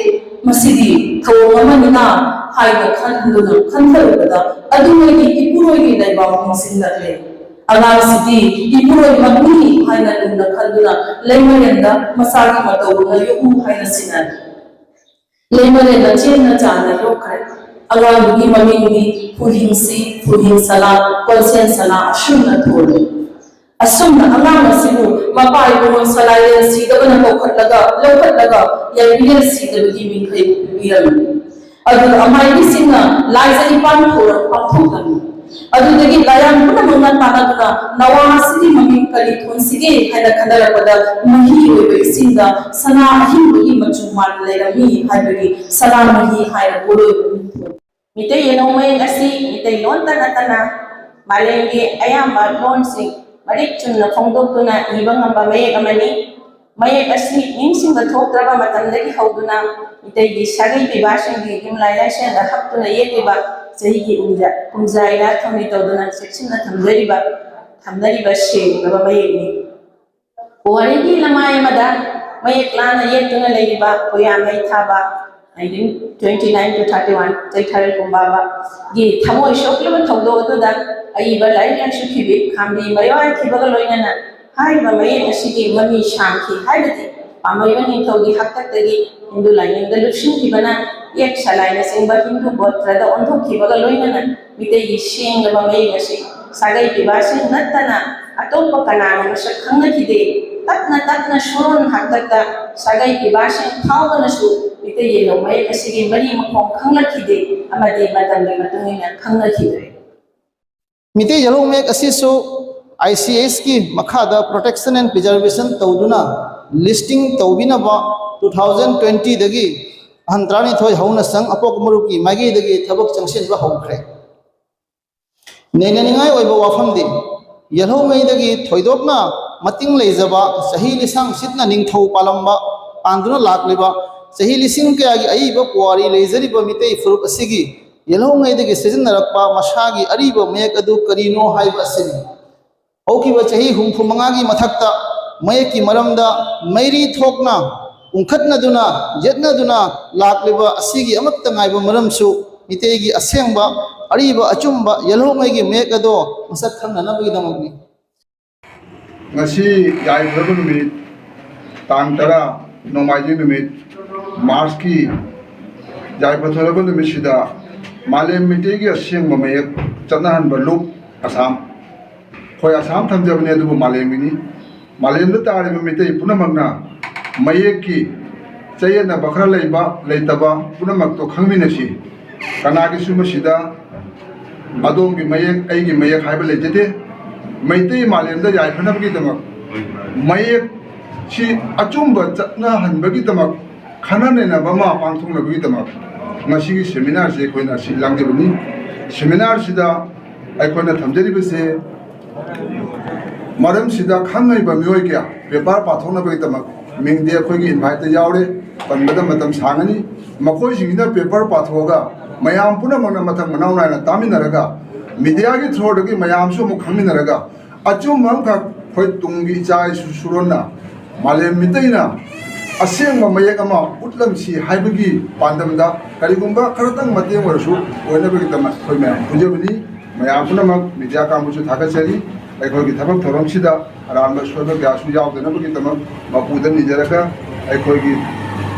"ꯃꯁꯤꯗꯤ ꯊꯧꯑꯣꯡ ꯑꯃꯅꯤꯅ" ꯍꯥꯏꯅ ꯈꯟꯗꯨꯅ ꯈꯟꯊꯔꯨꯕꯗ ꯑꯗꯨꯉꯩꯗꯤ ꯏꯄꯨꯔꯣꯏꯒꯤ ꯂꯩꯕꯥꯛ ꯅꯤꯡꯁꯤꯡꯂꯛꯂꯦ꯫ ꯑꯉꯥꯡꯁꯤꯗꯤ ꯏꯄꯨꯔꯣꯏꯃꯛꯅꯤ ꯍꯥꯏꯅ ꯂꯨꯝꯅ ꯈꯟꯗꯨꯅ ꯂꯩꯃꯔꯦꯟꯗ ꯃꯁꯥꯒꯤ ꯃꯇꯧꯗꯨꯅ ꯌꯣꯛꯎ ꯍꯥꯏꯅ ꯁꯤꯟꯅꯔꯦ꯫ ꯂꯩꯃꯔꯦꯟꯗ ꯆꯦꯠꯅ ꯆꯥꯟꯅ ꯌꯣꯛꯈ꯭ꯔꯦ꯫ ꯑꯉꯥꯡꯗꯨꯒꯤ ꯃꯃꯤꯡꯗꯤ ꯐꯨꯍꯤꯡꯁꯤ, ꯐꯨꯍꯤꯡ ꯁꯂꯥ, ꯀꯣꯟꯁꯦꯟ ꯁꯂꯥ ꯑꯁꯨꯝꯅ ꯊꯣꯜꯂꯤ꯫ ꯑꯁꯨꯝꯅ ꯑꯉꯥꯡ ꯑꯁꯤꯕꯨ ꯃꯄꯥ ꯏꯕꯨꯡꯉꯣ ꯁꯂꯥꯏꯔꯦꯜ ꯁꯤꯗꯕꯅ ꯂꯧꯈꯠꯂꯒ, ꯂꯧꯈꯠꯂꯒ ꯌꯥꯏꯕꯤꯔꯦꯜ ꯁꯤꯗꯕꯒꯤ ꯃꯤꯡꯈꯩ ꯄꯤꯔꯝꯃꯤ꯫ ꯑꯗꯨꯒ ꯑꯃꯥꯏꯕꯤꯁꯤꯡꯅ ꯂꯥꯏꯖ ꯏꯄꯥꯟ ꯊꯧꯔꯝ ꯄꯥꯡꯊꯣꯛꯂꯝꯃꯤ꯫ ꯑꯗꯨꯗꯒꯤ ꯂꯥꯏꯌꯥꯝ ꯄꯨꯝꯅꯃꯛꯅ ꯇꯥꯟꯅꯗꯨꯅ ꯅꯋꯥ ꯑꯁꯤꯒꯤ ꯃꯃꯤꯡ ꯀꯔꯤ ꯊꯣꯟꯁꯤꯒꯦ ꯍꯥꯏꯅ ꯈꯟꯅꯔꯛꯄꯗ ꯃꯍꯤ ꯑꯣꯏꯕ ꯏꯁꯤꯡꯗ ꯁꯅꯥ ꯑꯍꯤꯡꯕꯒꯤ ꯃꯆꯨ ꯃꯥꯟ ꯂꯩꯔꯝꯃꯤ ꯍꯥꯏꯕꯒꯤ ꯁꯅꯥ ꯃꯍꯤ ꯍꯥꯏꯅ ꯄꯣꯠꯂꯣꯏꯕ ꯃꯤꯡ ꯊꯣꯟ ꯃꯤꯇꯩ ꯌꯦꯜꯍꯧꯃꯌꯦꯛ ꯑꯁꯤ ꯃꯤꯇꯩꯂꯣꯟꯇ ꯅꯠꯇꯅ ꯃꯥꯂꯦꯝꯒꯤ ꯑꯌꯥꯝꯕ ꯂꯣꯟꯁꯤꯡ ꯃꯔꯤꯛ ꯆꯨꯝꯅ ꯐꯣꯡꯗꯣꯛꯇꯨꯅ ꯏꯕ ꯉꯝꯕ ꯃꯌꯦꯛ ꯑꯃꯅꯤ꯫ ꯃꯌꯦꯛ ꯑꯁꯤ ꯅꯤꯡꯁꯤꯡꯕ ꯊꯣꯛꯇ꯭ꯔꯕ ꯃꯇꯝꯗꯒꯤ ꯍꯧꯗꯨꯅ ꯃꯤꯇꯩꯒꯤ ꯁꯥꯒꯩ ꯄꯤꯕꯥꯁꯤꯡꯒꯤ ꯌꯨꯝꯂꯥꯏ ꯂꯥꯏꯁꯪꯗ ꯍꯛꯇꯨꯅ ꯌꯦꯛꯂꯤꯕ ꯆꯍꯤꯒꯤ ꯀꯨꯝꯖ-, ꯀꯨꯝꯖꯥ ꯏꯔꯥ ꯊꯧꯅꯤ ꯇꯧꯗꯨꯅ ꯆꯦꯛꯁꯤꯟꯅ ꯊꯝꯖꯔꯤꯕ, ꯊꯝꯅꯔꯤꯕ ꯁꯦꯡꯂꯕ ꯃꯌꯦꯛꯅꯤ꯫ ꯄꯨꯋꯥꯔꯤꯒꯤ ꯂꯃꯥꯏ ꯑꯃꯗ ꯃꯌꯦꯛ ꯂꯥꯅ ꯌꯦꯛꯇꯨꯅ ꯂꯩꯔꯤꯕ ꯄꯨꯌꯥꯃꯩ ꯊꯥꯕ, nineteen twenty-nine to thirty-one, ꯆꯩꯊꯥꯔꯦꯜ ꯀꯨꯝꯕꯥꯕꯒꯤ ꯊꯃꯣꯏ ꯁꯣꯛꯂꯕ ꯊꯧꯗꯣꯛ ꯑꯗꯨꯗ ꯑꯏꯕ ꯂꯥꯏꯔꯤꯛ ꯂꯥꯏꯁꯨ ꯊꯤꯕꯤ ꯈꯥꯝꯕꯤ ꯃꯌꯣꯏ ꯊꯤꯕꯒ ꯂꯣꯏꯅꯅ ꯍꯥꯏꯔꯤꯕ ꯃꯌꯦꯛ ꯑꯁꯤꯒꯤ ꯃꯃꯤ ꯁꯥꯡꯈꯤ ꯍꯥꯏꯕꯗꯤ ꯄꯥꯃꯩꯕ ꯅꯤꯡꯊꯧꯒꯤ ꯍꯥꯛꯇꯛꯇꯒꯤ ꯍꯤꯟꯗꯨ ꯂꯥꯏꯅꯤꯡꯗ ꯂꯨꯞꯁꯤꯟꯈꯤꯕꯅ ꯌꯦꯛ ꯁꯂꯥꯏꯅꯆꯤꯡꯕ ꯍꯤꯟꯗꯨ ꯒꯣꯇ꯭ꯔꯗ ꯑꯣꯟꯊꯣꯛꯈꯤꯕꯒ ꯂꯣꯏꯅꯅ ꯃꯤꯇꯩꯒꯤ ꯁꯦꯡꯂꯕ ꯃꯌꯦꯛ ꯑꯁꯤ ꯁꯥꯒꯩ ꯄꯤꯕꯥꯁꯤꯡ ꯅꯠꯇꯅ ꯑꯇꯣꯞꯄ ꯀꯅꯥꯅ ꯃꯁꯛ ꯈꯪꯅꯈꯤꯗꯦ꯫ ꯇꯞꯅ ꯇꯞꯅ ꯁꯨꯔꯣꯟ ꯍꯥꯛꯇꯛꯇ ꯁꯥꯒꯩ ꯄꯤꯕꯥꯁꯤꯡ ꯐꯥꯎꯕꯅꯁꯨ ꯃꯤꯇꯩ ꯌꯦꯜꯍꯧ ꯃꯌꯦꯛ ꯑꯁꯤꯒꯤ ꯃꯔꯤ ꯃꯈꯣꯡ ꯈꯪꯂꯛꯈꯤꯗꯦ ꯑꯃꯗꯤ ꯃꯇꯝꯒꯤ ꯃꯇꯨꯡ ꯏꯟꯅ ꯈꯪꯅꯈꯤꯗ꯭ꯔꯦ꯫ ꯃꯤꯇꯩ ꯌꯦꯜꯍꯧ ꯃꯌꯦꯛ ꯑꯁꯤꯁꯨ ꯑꯥꯏ ꯁꯤ ꯑꯦꯁꯀꯤ ꯃꯈꯥꯗ protection and preservation ꯇꯧꯗꯨꯅ listing ꯇꯧꯕꯤꯅꯕ two thousand twenty ꯗꯒꯤ ꯑꯍꯟ ꯇꯔꯥꯅꯤꯊꯣꯏ ꯍꯧꯅ ꯁꯪ ꯑꯄꯣꯛꯄ ꯃꯔꯨꯞꯀꯤ ꯃꯥꯏꯀꯩꯗꯒꯤ ꯊꯕꯛ ꯆꯪꯁꯤꯟꯕ ꯍꯧꯈ꯭ꯔꯦ꯫ ꯅꯩꯅꯅꯤꯡꯉꯥꯏ ꯑꯣꯏꯕ ꯋꯥꯐꯝꯗꯤ, ꯌꯦꯜꯍꯧꯉꯩꯗꯒꯤ ꯊꯣꯏꯗꯣꯛꯅ ꯃꯇꯤꯡ ꯂꯩꯖꯕ ꯆꯍꯤ ꯂꯤꯁꯥꯡ ꯁꯤꯠꯅ ꯅꯤꯡꯊꯧ ꯄꯥꯜꯂꯝꯕ, ꯄꯥꯟꯗꯨꯅ ꯂꯥꯛꯂꯤꯕ ꯆꯍꯤ ꯂꯤꯁꯤꯡ ꯀꯌꯥꯒꯤ ꯑꯏꯕ ꯄꯨꯋꯥꯔꯤ ꯂꯩꯖꯔꯤꯕ ꯃꯤꯇꯩ ꯐꯨꯔꯨꯞ ꯑꯁꯤꯒꯤ ꯌꯦꯜꯍꯧꯉꯩꯗꯒꯤ ꯁꯤꯖꯤꯟꯅꯔꯛꯄ ꯃꯁꯥꯒꯤ ꯑꯔꯤꯕ ꯃꯌꯦꯛ ꯑꯗꯨ ꯀꯔꯤꯅꯣ ꯍꯥꯏꯕ ꯑꯁꯤꯅꯤ꯫ ꯍꯧꯈꯤꯕ ꯆꯍꯤ ꯍꯨꯝꯐꯨ ꯃꯉꯥꯒꯤ ꯃꯊꯛꯇ ꯃꯌꯦꯛꯀꯤ ꯃꯔꯝꯗ ꯃꯩꯔꯤ ꯊꯣꯛꯅ ꯎꯪꯈꯠꯅꯗꯨꯅ, ꯌꯦꯠꯅꯗꯨꯅ ꯂꯥꯛꯂꯤꯕ ꯑꯁꯤꯒꯤ ꯑꯃꯠꯇ ꯉꯥꯏꯕ ꯃꯔꯝꯁꯨ ꯃꯤꯇꯩꯒꯤ ꯑꯁꯦꯡꯕ ꯑꯔꯤꯕ ꯑꯆꯨꯝꯕ ꯌꯦꯜꯍꯧꯉꯩꯒꯤ ꯃꯌꯦꯛ ꯑꯗꯣ ꯃꯁꯛ ꯈꯪꯅꯅꯕꯒꯤꯗꯃꯛꯅꯤ꯫ ꯉꯁꯤ ꯌꯥꯏꯐꯔꯕ ꯅꯨꯃꯤꯠ, ꯇꯥꯡ ꯇꯔꯥ, ꯅꯣꯡꯃꯥꯏꯖꯤꯡ ꯅꯨꯃꯤꯠ, ꯃꯥꯔꯁꯀꯤ ꯌꯥꯏꯐ ꯊꯣꯛꯂꯕ ꯅꯨꯃꯤꯠꯁꯤꯗ ꯃꯥꯂꯦꯝ ꯃꯤꯇꯩꯒꯤ ꯑꯁꯦꯡꯕ ꯃꯌꯦꯛ ꯆꯠꯅꯍꯟꯕ ꯂꯨꯞ ꯑꯁꯥꯝ, ꯑꯩꯈꯣꯏ ꯑꯁꯥꯝ ꯊꯝꯖꯕꯅꯤ, ꯑꯗꯨꯕꯨ ꯃꯥꯂꯦꯝꯒꯤꯅꯤ꯫ ꯃꯥꯂꯦꯝꯗ ꯇꯥꯔꯤꯕ ꯃꯤꯇꯩ ꯄꯨꯝꯅꯃꯛꯅ ꯃꯌꯦꯛꯀꯤ ꯆꯌꯦꯠꯅꯕ ꯈꯔ ꯂꯩꯕ ꯂꯩꯇꯕ ꯄꯨꯝꯅꯃꯛꯇꯣ ꯈꯪꯃꯤꯟꯅꯁꯤ꯫ ꯀꯅꯥꯒꯤꯁꯨ ꯃꯁꯤꯗ ꯑꯗꯣꯝꯒꯤ ꯃꯌꯦꯛ, ꯑꯩꯒꯤ ꯃꯌꯦꯛ ꯍꯥꯏꯕ ꯂꯩꯖꯗꯦ꯫ ꯃꯩꯇꯩ ꯃꯥꯂꯦꯝꯗ ꯌꯥꯏꯐꯅꯕꯒꯤꯗꯃꯛ, ꯃꯌꯦꯛꯁꯤ ꯑꯆꯨꯝꯕ ꯆꯠꯅꯍꯟꯕꯒꯤꯗꯃꯛ ꯈꯟꯅ ꯅꯩꯅꯕ ꯑꯃ ꯄꯥꯡꯊꯣꯛꯅꯕꯒꯤꯗꯃꯛ ꯉꯁꯤꯒꯤ ꯁꯦꯃꯤꯅꯥꯔꯁꯤ ꯑꯩꯈꯣꯏꯅ ꯑꯁꯤ ꯂꯥꯡꯖꯕꯅꯤ꯫ ꯁꯦꯃꯤꯅꯥꯔꯁꯤꯗ ꯑꯩꯈꯣꯏꯅ ꯊꯝꯖꯔꯤꯕꯁꯦ ꯃꯔꯝꯁꯤꯗ ꯈꯪ ꯍꯩꯕ ꯃꯤꯑꯣꯏ ꯀꯌꯥ ꯄꯦꯄꯔ ꯄꯥꯊꯣꯛꯅꯕꯒꯤꯗꯃꯛ ꯃꯤꯡꯗꯤ ꯑꯩꯈꯣꯏꯒꯤ ꯏꯟꯚꯥꯏꯠꯇ ꯌꯥꯎꯔꯦ, ꯄꯟꯕꯗ ꯃꯇꯝ ꯁꯥꯡꯉꯅꯤ꯫ ꯃꯈꯣꯏꯁꯤꯡꯁꯤꯅ ꯄꯦꯄꯔ ꯄꯥꯊꯣꯛꯑꯒ ꯃꯌꯥꯝ ꯄꯨꯝꯅꯃꯛꯅ ꯃꯊꯪ ꯃꯅꯥꯎ ꯅꯥꯏꯅ ꯇꯥꯃꯤꯟꯅꯔꯒ ꯃꯤꯗꯤꯌꯥꯒꯤ ꯊ꯭ꯔꯣꯗꯒꯤ ꯃꯌꯥꯝꯁꯨ ꯑꯃꯨꯛ ꯈꯪꯃꯤꯟꯅꯔꯒ ꯑꯆꯨꯝꯕ ꯑꯃꯈꯛ ꯑꯩꯈꯣꯏ ꯇꯨꯡꯒꯤ ꯏꯆꯥ ꯏꯁꯨ ꯁꯨꯔꯣꯟꯅ ꯃꯥꯂꯦꯝ ꯃꯤꯇꯩꯅ ꯑꯁꯦꯡꯕ ꯃꯌꯦꯛ ꯑꯃ ꯎꯠꯂꯝꯁꯤ ꯍꯥꯏꯕꯒꯤ ꯄꯥꯟꯗꯝꯗ ꯀꯔꯤꯒꯨꯝꯕ ꯈꯔꯇꯪ ꯃꯇꯦꯡ ꯑꯣꯏꯔꯁꯨ ꯑꯣꯏꯅꯕꯒꯤꯗꯃꯛ ꯑꯩꯈꯣꯏ ꯃꯌꯥꯝ ꯄꯨꯟꯖꯕꯅꯤ꯫ ꯃꯌꯥꯝ ꯄꯨꯝꯅꯃꯛ ꯃꯤꯗꯤꯌꯥ ꯀꯥꯡꯕꯨꯁꯨ ꯊꯥꯒꯠꯆꯔꯤ꯫ ꯑꯩꯈꯣꯏꯒꯤ ꯊꯕꯛ ꯊꯧꯔꯝꯁꯤꯗ ꯑꯔꯥꯟꯕ ꯁꯣꯏꯕ ꯀꯌꯥꯁꯨ ꯌꯥꯎꯗꯅꯕꯒꯤꯗꯃꯛ ꯃꯄꯨꯗ ꯅꯤꯖꯔꯒ ꯑꯩꯈꯣꯏꯒꯤ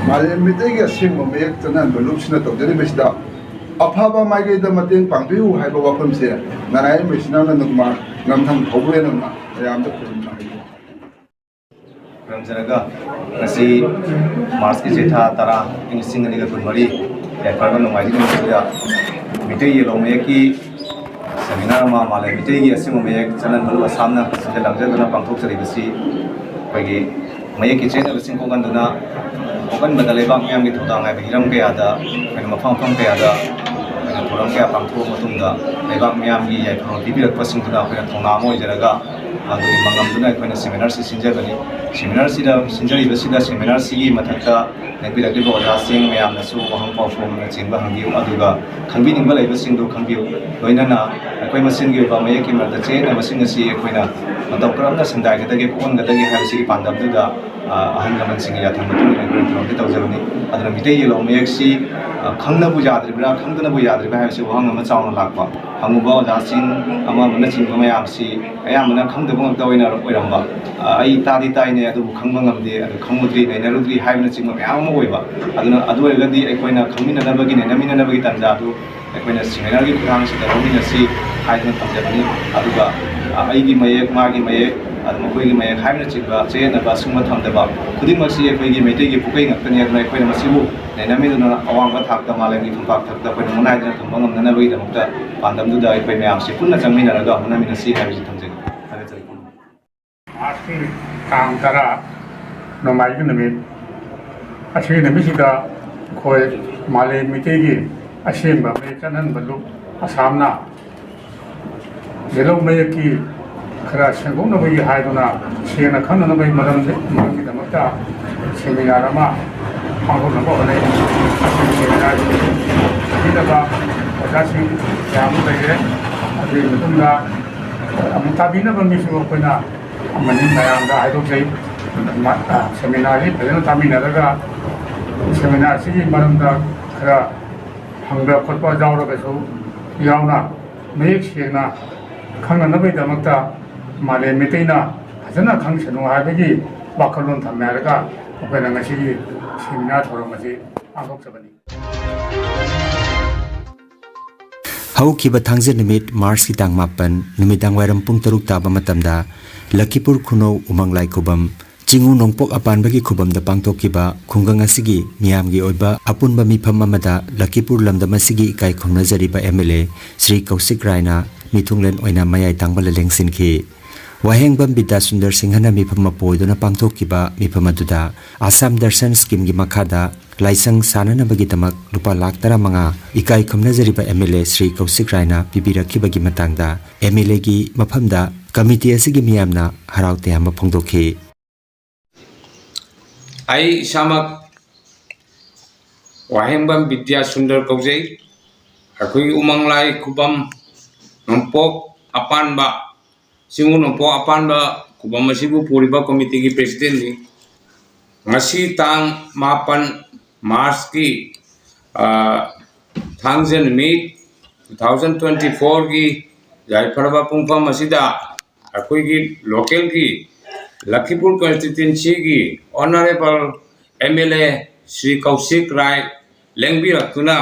ꯃꯥꯂꯦꯝ ꯃꯤꯇꯩꯒꯤ ꯑꯁꯦꯡꯕ ꯃꯌꯦꯛ ꯆꯠꯅꯍꯟꯕ ꯂꯨꯞꯁꯤꯅ ꯇꯧꯖꯔꯤꯕꯁꯤꯗ ꯑꯐꯕ ꯃꯥꯏꯀꯩꯗ ꯃꯇꯦꯡ ꯄꯥꯡꯕꯤꯌꯨ ꯍꯥꯏꯕ ꯋꯥꯐꯝꯁꯦ ꯅꯔꯥꯌꯟ ꯃꯩꯁꯅꯥꯝ ꯅꯟꯗꯀꯨꯃꯥꯔ, ꯉꯝꯊꯪ ꯊꯧꯕ꯭ꯔꯦꯟ ꯑꯃꯅ ꯃꯌꯥꯝꯗ ꯈꯨꯔꯨꯝꯖꯔꯤ꯫ ꯈꯨꯔꯨꯝꯖꯔꯒ ꯉꯁꯤ ꯃꯥꯔꯁꯀꯤ ꯆꯩꯊꯥ ꯇꯔꯥ, ꯏꯪ ꯂꯤꯁꯤꯡ ꯑꯅꯤꯒ ꯀꯨꯟꯃꯔꯤ, ꯌꯥꯏꯐꯔꯕ ꯅꯣꯡꯃꯥꯏꯖꯤꯡ ꯅꯨꯃꯤꯠꯁꯤꯗ ꯃꯤꯇꯩ ꯌꯦꯜꯍꯧ ꯃꯌꯦꯛꯀꯤ ꯁꯦꯃꯤꯅꯥꯔ ꯑꯃ ꯃꯥꯂꯦꯝ ꯃꯤꯇꯩꯒꯤ ꯑꯁꯦꯡꯕ ꯃꯌꯦꯛ ꯆꯠꯅꯍꯟꯕ ꯂꯨꯞ ꯑꯁꯥꯝꯅ ꯁꯤꯗ ꯂꯥꯡꯖꯗꯨꯅ ꯄꯥꯡꯊꯣꯛꯆꯔꯤꯕꯁꯤ ꯑꯩꯈꯣꯏꯒꯤ ꯃꯌꯦꯛꯀꯤ ꯆꯦꯠꯅꯕꯁꯤꯡ ꯀꯣꯛꯍꯟꯗꯨꯅ, ꯀꯣꯛꯍꯟꯕꯗ ꯂꯩꯕꯥꯛ ꯃꯤꯌꯥꯝꯒꯤ ꯊꯧꯗꯥꯡ ꯍꯥꯏꯕ ꯍꯤꯔꯝ ꯀꯌꯥꯗ ꯑꯩꯈꯣꯏꯅ ꯃꯐꯝ ꯃꯐꯝ ꯀꯌꯥꯗ ꯑꯩꯈꯣꯏꯅ ꯊꯧꯔꯝ ꯀꯌꯥ ꯄꯥꯡꯊꯣꯛꯑ ꯃꯇꯨꯡꯗ ꯂꯩꯕꯥꯛ ꯃꯤꯌꯥꯝꯒꯤ ꯌꯥꯏꯐꯅꯕ ꯄꯤꯕꯤꯔꯛꯄꯁꯤꯡꯗꯨꯅ ꯑꯩꯈꯣꯏꯅ ꯊꯧꯅꯥ ꯑꯃ ꯑꯣꯏꯖꯔꯒ ꯑꯗꯨꯒꯤ ꯃꯉꯝꯗꯨꯅ ꯑꯩꯈꯣꯏꯅ ꯁꯦꯃꯤꯅꯥꯔꯁꯤ ꯁꯤꯟꯖꯕꯅꯤ꯫ ꯁꯦꯃꯤꯅꯥꯔꯁꯤꯗ ꯁꯤꯟꯖꯔꯤꯕꯁꯤꯗ ꯁꯦꯃꯤꯅꯥꯔꯁꯤꯒꯤ ꯃꯊꯛꯇ ꯂꯦꯡꯕꯤꯔꯛꯂꯤꯕ ꯑꯣꯖꯥꯁꯤꯡ ꯃꯌꯥꯝꯅꯁꯨ ꯋꯥꯍꯪ ꯄꯥꯎꯈꯨꯝꯅꯆꯤꯡꯕ ꯍꯪꯕꯤꯌꯨ, ꯑꯗꯨꯒ ꯈꯪꯕꯤꯅꯤꯡꯕ ꯂꯩꯕꯁꯤꯡꯗꯨ ꯈꯪꯕꯤꯌꯨ꯫ ꯂꯣꯏꯅꯅ ꯑꯩꯈꯣꯏ ꯃꯁꯦꯟꯒꯤ ꯑꯣꯏꯕ ꯃꯌꯦꯛꯀꯤ ꯃꯔꯛꯇ ꯆꯌꯦꯠꯅꯕꯁꯤꯡ ꯑꯁꯤ ꯑꯩꯈꯣꯏꯅ ꯃꯇꯧ ꯀꯔꯝꯅ ꯁꯟꯗꯥꯏꯒꯗꯒꯦ, ꯀꯣꯛꯍꯟꯒꯗꯒꯦ ꯍꯥꯏꯕꯁꯤꯒꯤ ꯄꯥꯟꯗꯝꯗꯨꯗ, ꯑ, ꯑꯍꯜ ꯂꯃꯟꯁꯤꯡꯒꯤ ꯌꯥꯊꯪ ꯃꯇꯨꯡ ꯏꯟꯅ ꯑꯩꯈꯣꯏꯅ ꯊꯧꯔꯝꯁꯤ ꯇꯧꯖꯕꯅꯤ꯫ ꯑꯗꯨꯅ ꯃꯤꯇꯩ ꯌꯦꯜꯍꯧ ꯃꯌꯦꯛꯁꯤ, ꯑ, ꯈꯪꯅꯕꯨ ꯌꯥꯗ꯭ꯔꯤꯕ꯭ꯔꯥ, ꯈꯪꯗꯅꯕꯨ ꯌꯥꯗ꯭ꯔꯤꯕ꯭ꯔꯥ ꯍꯥꯏꯕꯁꯤ ꯋꯥꯍꯪ ꯑꯃ ꯆꯥꯎꯅ ꯂꯥꯛꯄ꯫ ꯍꯪꯉꯨꯕ ꯑꯣꯖꯥꯁꯤꯡ ꯑꯃ ꯑꯃꯅꯆꯤꯡꯕ ꯃꯌꯥꯝꯁꯤ ꯑꯌꯥꯝꯕꯅ ꯈꯪꯗꯕ ꯉꯥꯛꯇ ꯑꯣꯏꯅ ꯑꯣꯏꯔꯝꯕ꯫ ꯑ, "ꯑꯩ ꯇꯥꯗꯤ ꯇꯥꯏꯅꯦ, ꯑꯗꯨꯕꯨ ꯈꯪꯕ ꯉꯝꯗꯦ, ꯑꯗꯨ ꯈꯪꯉꯨꯗ꯭ꯔꯤ, ꯅꯩꯅꯔꯨꯗ꯭ꯔꯤ" ꯍꯥꯏꯕꯅꯆꯤꯡꯕ ꯃꯌꯥꯝ ꯑꯃ ꯑꯣꯏꯕ꯫ ꯑꯗꯨꯅ ꯑꯗꯨ ꯑꯣꯏꯔꯒꯗꯤ ꯑꯩꯈꯣꯏꯅ ꯈꯪꯃꯤꯟꯅꯅꯕꯒꯤ, ꯅꯩꯅꯃꯤꯟꯅꯅꯕꯒꯤ ꯇꯥꯟꯖꯥ ꯑꯗꯨ ꯑꯩꯈꯣꯏꯅ ꯁꯦꯃꯤꯅꯥꯔꯒꯤ ꯈꯨꯠꯊꯥꯡꯁꯤꯗ ꯂꯧꯃꯤꯟꯅꯁꯤ ꯍꯥꯏꯗꯨꯅ ꯊꯝꯖꯕꯅꯤ꯫ ꯑꯗꯨꯒ, ꯑ, ꯑꯩꯒꯤ ꯃꯌꯦꯛ, ꯃꯥꯒꯤ ꯃꯌꯦꯛ, ꯑꯗꯨ ꯃꯈꯣꯏꯒꯤ ꯃꯌꯦꯛ ꯍꯥꯏꯕꯅꯆꯤꯡꯕ ꯆꯌꯦꯠꯅꯕ ꯑꯁꯨꯝꯕ ꯊꯝꯗꯕ ꯈꯨꯗꯤꯡꯃꯛꯁꯤ ꯑꯩꯈꯣꯏꯒꯤ ꯃꯩꯇꯩꯒꯤ ꯄꯨꯀꯩ ꯉꯥꯛꯇꯅꯤ꯫ ꯑꯗꯨꯅ ꯑꯩꯈꯣꯏꯅ ꯃꯁꯤꯕꯨ ꯅꯩꯅꯃꯤꯟꯅꯗꯨꯅ ꯑꯋꯥꯡꯕ ꯊꯥꯛꯇ, ꯃꯥꯂꯦꯝꯒꯤ ꯐꯝꯄꯥꯛ ꯊꯛꯇ ꯑꯩꯈꯣꯏꯅ ꯃꯨꯟꯅꯥꯏꯗꯅ ꯊꯝꯕ ꯉꯝꯅꯅꯕꯒꯤꯗꯃꯛꯇ ꯄꯥꯟꯗꯝꯗꯨꯗ ꯑꯩꯈꯣꯏ ꯃꯌꯥꯝꯁꯤ ꯄꯨꯟꯅ ꯆꯪꯃꯤꯟꯅꯔꯒ ꯍꯣꯠꯅꯃꯤꯟꯅꯁꯤ ꯍꯥꯏꯕꯁꯤ ꯊꯝꯖꯒꯦ꯫ ꯊꯥꯒꯠꯆꯔꯤ꯫ ꯃꯥꯔꯁꯀꯤ ꯇꯥꯡ ꯇꯔꯥ, ꯅꯣꯡꯃꯥꯏꯖꯤꯡ ꯅꯨꯃꯤꯠ꯫ ꯑꯁꯤꯒꯤ ꯅꯨꯃꯤꯠꯁꯤꯗ ꯑꯩꯈꯣꯏ ꯃꯥꯂꯦꯝ ꯃꯤꯇꯩꯒꯤ ꯑꯁꯦꯡꯕ ꯃꯌꯦꯛ ꯆꯠꯅꯍꯟꯕ ꯂꯨꯞ ꯑꯁꯥꯝꯅ ꯌꯦꯜꯍꯧ ꯃꯌꯦꯛꯀꯤ ꯈꯔ ꯁꯦꯡꯗꯣꯛꯅꯕꯒꯤ ꯍꯥꯏꯗꯨꯅ ꯁꯦꯡꯅ ꯈꯪꯅꯅꯕꯒꯤ ꯃꯔꯝ, ꯃꯔꯝꯒꯤꯗꯃꯛꯇ ꯁꯦꯃꯤꯅꯥꯔ ꯑꯃ ꯄꯥꯡꯊꯣꯛꯅꯕ ꯍꯣꯠꯅꯩ꯫ ꯑꯁꯤꯒꯤ ꯁꯦꯃꯤꯅꯥꯔꯁꯤ ꯄꯤꯅꯕ ꯑꯣꯖꯥꯁꯤꯡ ꯀꯌꯥ ꯑꯃ ꯂꯩꯔꯦ꯫ ꯑꯗꯨꯒꯤ ꯃꯇꯨꯡꯗ ꯑꯃꯨꯛ ꯇꯥꯕꯤꯅꯕ ꯃꯤꯁꯨ ꯑꯩꯈꯣꯏꯅ ꯑꯃꯅꯤ ꯃꯌꯥꯝꯗ ꯍꯥꯏꯗꯣꯛꯆꯩ꯫ ꯃ-, ꯑ, ꯁꯦꯃꯤꯅꯥꯔꯁꯤ ꯐꯖꯅ ꯇꯥꯃꯤꯟꯅꯔꯒ ꯁꯦꯃꯤꯅꯥꯔꯁꯤꯒꯤ ꯃꯔꯝꯗ ꯈꯔ ꯍꯪꯕ ꯈꯣꯠꯄ ꯌꯥꯎꯔꯒꯁꯨ ꯌꯥꯎꯅ ꯃꯌꯦꯛ ꯁꯦꯡꯅ ꯈꯪꯅꯅꯕꯒꯤꯗꯃꯛꯇ ꯃꯥꯂꯦꯝ ꯃꯤꯇꯩꯅ ꯐꯖꯅ ꯈꯪꯁꯅꯨ ꯍꯥꯏꯕꯒꯤ ꯋꯥꯈꯜꯂꯣꯟ ꯊꯝꯃꯦ ꯍꯥꯏꯔꯒ ꯑꯩꯈꯣꯏꯅ ꯉꯁꯤꯒꯤ ꯁꯦꯃꯤꯅꯥꯔ ꯊꯧꯔꯝ ꯑꯁꯤ ꯄꯥꯡꯊꯣꯛꯆꯕꯅꯤ꯫ ꯍꯧꯈꯤꯕ ꯊꯥꯡꯖ ꯅꯨꯃꯤꯠ, ꯃꯥꯔꯆꯀꯤ ꯇꯥꯡ ꯃꯥꯄꯟ, ꯅꯨꯃꯤꯗꯥꯡ ꯋꯥꯏꯔꯝ ꯄꯨꯡ ꯇꯔꯨꯛ ꯇꯥꯕ ꯃꯇꯝꯗ ꯂꯛꯈꯤꯄꯨꯔ ꯈꯨꯅꯧ ꯎꯃꯪ ꯂꯥꯏ ꯈꯨꯕꯝ, ꯆꯤꯡꯉꯨ ꯅꯣꯡꯄꯣꯛ ꯑꯄꯥꯟꯕꯒꯤ ꯈꯨꯕꯝꯗ ꯄꯥꯡꯊꯣꯛꯈꯤꯕ ꯈꯨꯡꯒꯪ ꯑꯁꯤꯒꯤ ꯃꯤꯌꯥꯝꯒꯤ ꯑꯣꯏꯕ ꯑꯄꯨꯟꯕ ꯃꯤꯐꯝ ꯑꯃꯗ ꯂꯛꯈꯤꯄꯨꯔ ꯂꯝꯗꯝ ꯑꯁꯤꯒꯤ ꯏꯀꯥꯏ ꯈꯨꯝꯅꯖꯔꯤꯕ ꯑꯦꯝ ꯑꯦꯜ ꯑꯦ ꯁ꯭ꯔꯤ ꯀꯧꯁꯤꯛ ꯔꯥꯏꯅ ꯃꯤꯊꯨꯡꯂꯦꯟ ꯑꯣꯏꯅ ꯃꯌꯥꯏ ꯇꯥꯡꯕ ꯂꯦꯡꯁꯤꯟꯈꯤ꯫ ꯋꯥꯍꯦꯡꯕꯝ ꯕꯤꯗ꯭ꯌꯥꯁꯨꯟꯗꯔ ꯁꯤꯡꯍꯅ ꯃꯤꯐꯝ ꯃꯄꯨ ꯑꯣꯏꯗꯨꯅ ꯄꯥꯡꯊꯣꯛꯈꯤꯕ ꯃꯤꯐꯝ ꯑꯗꯨꯗ ꯑꯁꯥꯝ ꯗꯔꯁꯟ ꯁ꯭ꯀꯤꯝꯒꯤ ꯃꯈꯥꯗ ꯂꯥꯏꯁꯪ ꯁꯥꯅꯅꯕꯒꯤꯗꯃꯛ ꯂꯨꯄꯥ ꯂꯥꯈ ꯇꯔꯥꯃꯉꯥ ꯏꯀꯥꯏ ꯈꯨꯝꯅꯖꯔꯤꯕ ꯑꯦꯝ ꯑꯦꯜ ꯑꯦ ꯁ꯭ꯔꯤ ꯀꯧꯁꯤꯛ ꯔꯥꯏꯅ ꯄꯤꯕꯤꯔꯛꯈꯤꯕꯒꯤ ꯃꯇꯥꯡꯗ ꯑꯦꯝ ꯑꯦꯜ ꯑꯦꯒꯤ ꯃꯐꯝꯗ ꯀꯃꯤꯇꯤ ꯑꯁꯤꯒꯤ ꯃꯤꯌꯥꯝꯅ ꯍꯔꯥꯎ ꯇꯌꯥꯝꯕ ꯐꯣꯡꯗꯣꯛꯈꯤ꯫ ꯑꯩ ꯏꯁꯥꯃꯛ ꯋꯥꯍꯦꯡꯕꯝ ꯕꯤꯗ꯭ꯌꯥꯁꯨꯟꯗꯔ ꯀꯧꯖꯩ꯫ ꯑꯩꯈꯣꯏꯒꯤ ꯎꯃꯪꯂꯥꯏ ꯈꯨꯕꯝ ꯅꯣꯡꯄꯣꯛ ꯑꯄꯥꯟꯕ, ꯆꯤꯡꯉꯨ ꯅꯣꯡꯄꯣꯛ ꯑꯄꯥꯟꯕ ꯈꯨꯕꯝ ꯑꯁꯤꯕꯨ ꯄꯨꯔꯤꯕ ꯀꯣꯃꯤꯇꯤꯒꯤ ꯄ꯭ꯔꯦꯁꯤꯗꯦꯟꯠꯅꯤ꯫ ꯉꯁꯤ ꯇꯥꯡ ꯃꯥꯄꯟ ꯃꯥꯔꯆꯀꯤ, ꯑ, ꯊꯥꯡꯖ ꯅꯨꯃꯤꯠ, two thousand twenty fourꯒꯤ ꯌꯥꯏꯐꯔꯕ ꯄꯨꯡꯐꯝ ꯑꯁꯤꯗ ꯑꯩꯈꯣꯏꯒꯤ ꯂꯣꯀꯦꯜꯒꯤ ꯂꯈꯤꯄꯨꯔ ꯀꯟꯁꯇꯤꯇ꯭ꯋꯦꯟꯁꯤꯒꯤ honourable M L A Shri Kaushik Rai ꯂꯦꯡꯕꯤꯔꯛꯇꯨꯅ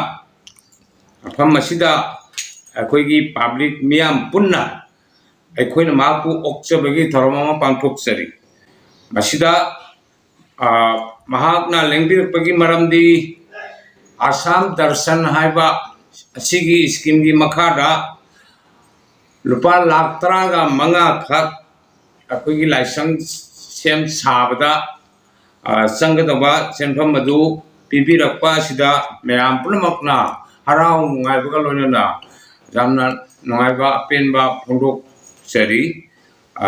ꯃꯐꯝ ꯑꯁꯤꯗ ꯑꯩꯈꯣꯏꯒꯤ ꯄꯕ꯭ꯂꯤꯛ ꯃꯤꯌꯥꯝ ꯄꯨꯟꯅ ꯑꯩꯈꯣꯏꯅ ꯃꯍꯥꯛꯄꯨ ꯑꯣꯛꯆꯕꯒꯤ ꯊꯧꯔꯝ ꯑꯃ ꯄꯥꯡꯊꯣꯛꯆꯔꯤ꯫ ꯃꯁꯤꯗ, ꯑ, ꯃꯍꯥꯛꯅ ꯂꯦꯡꯕꯤꯔꯛꯄꯒꯤ ꯃꯔꯝꯗꯤ ꯑꯁꯥꯝ ꯗꯔꯁꯟ ꯍꯥꯏꯕ ꯑꯁꯤꯒꯤ ꯁ꯭ꯀꯤꯝꯒꯤ ꯃꯈꯥꯗ ꯂꯨꯄꯥ ꯂꯥꯈ ꯇꯔꯥꯒ ꯃꯉꯥ ꯈꯛ ꯑꯩꯈꯣꯏꯒꯤ ꯂꯥꯏꯁꯪ ꯁꯦꯝ ꯁꯥꯕꯗ, ꯑ, ꯆꯪꯒꯗꯕ ꯁꯦꯟꯐꯝ ꯑꯗꯨ ꯄꯤꯕꯤꯔꯛꯄ ꯑꯁꯤꯗ ꯃꯌꯥꯝ ꯄꯨꯝꯅꯃꯛꯅ ꯍꯔꯥꯎ ꯅꯨꯡꯉꯥꯏꯕꯒ ꯂꯣꯏꯅꯅ ꯌꯥꯝꯅ ꯅꯨꯡꯉꯥꯏꯕ ꯑꯄꯦꯟꯕ ꯐꯣꯡꯗꯣꯛꯆꯔꯤ꯫ ꯑ,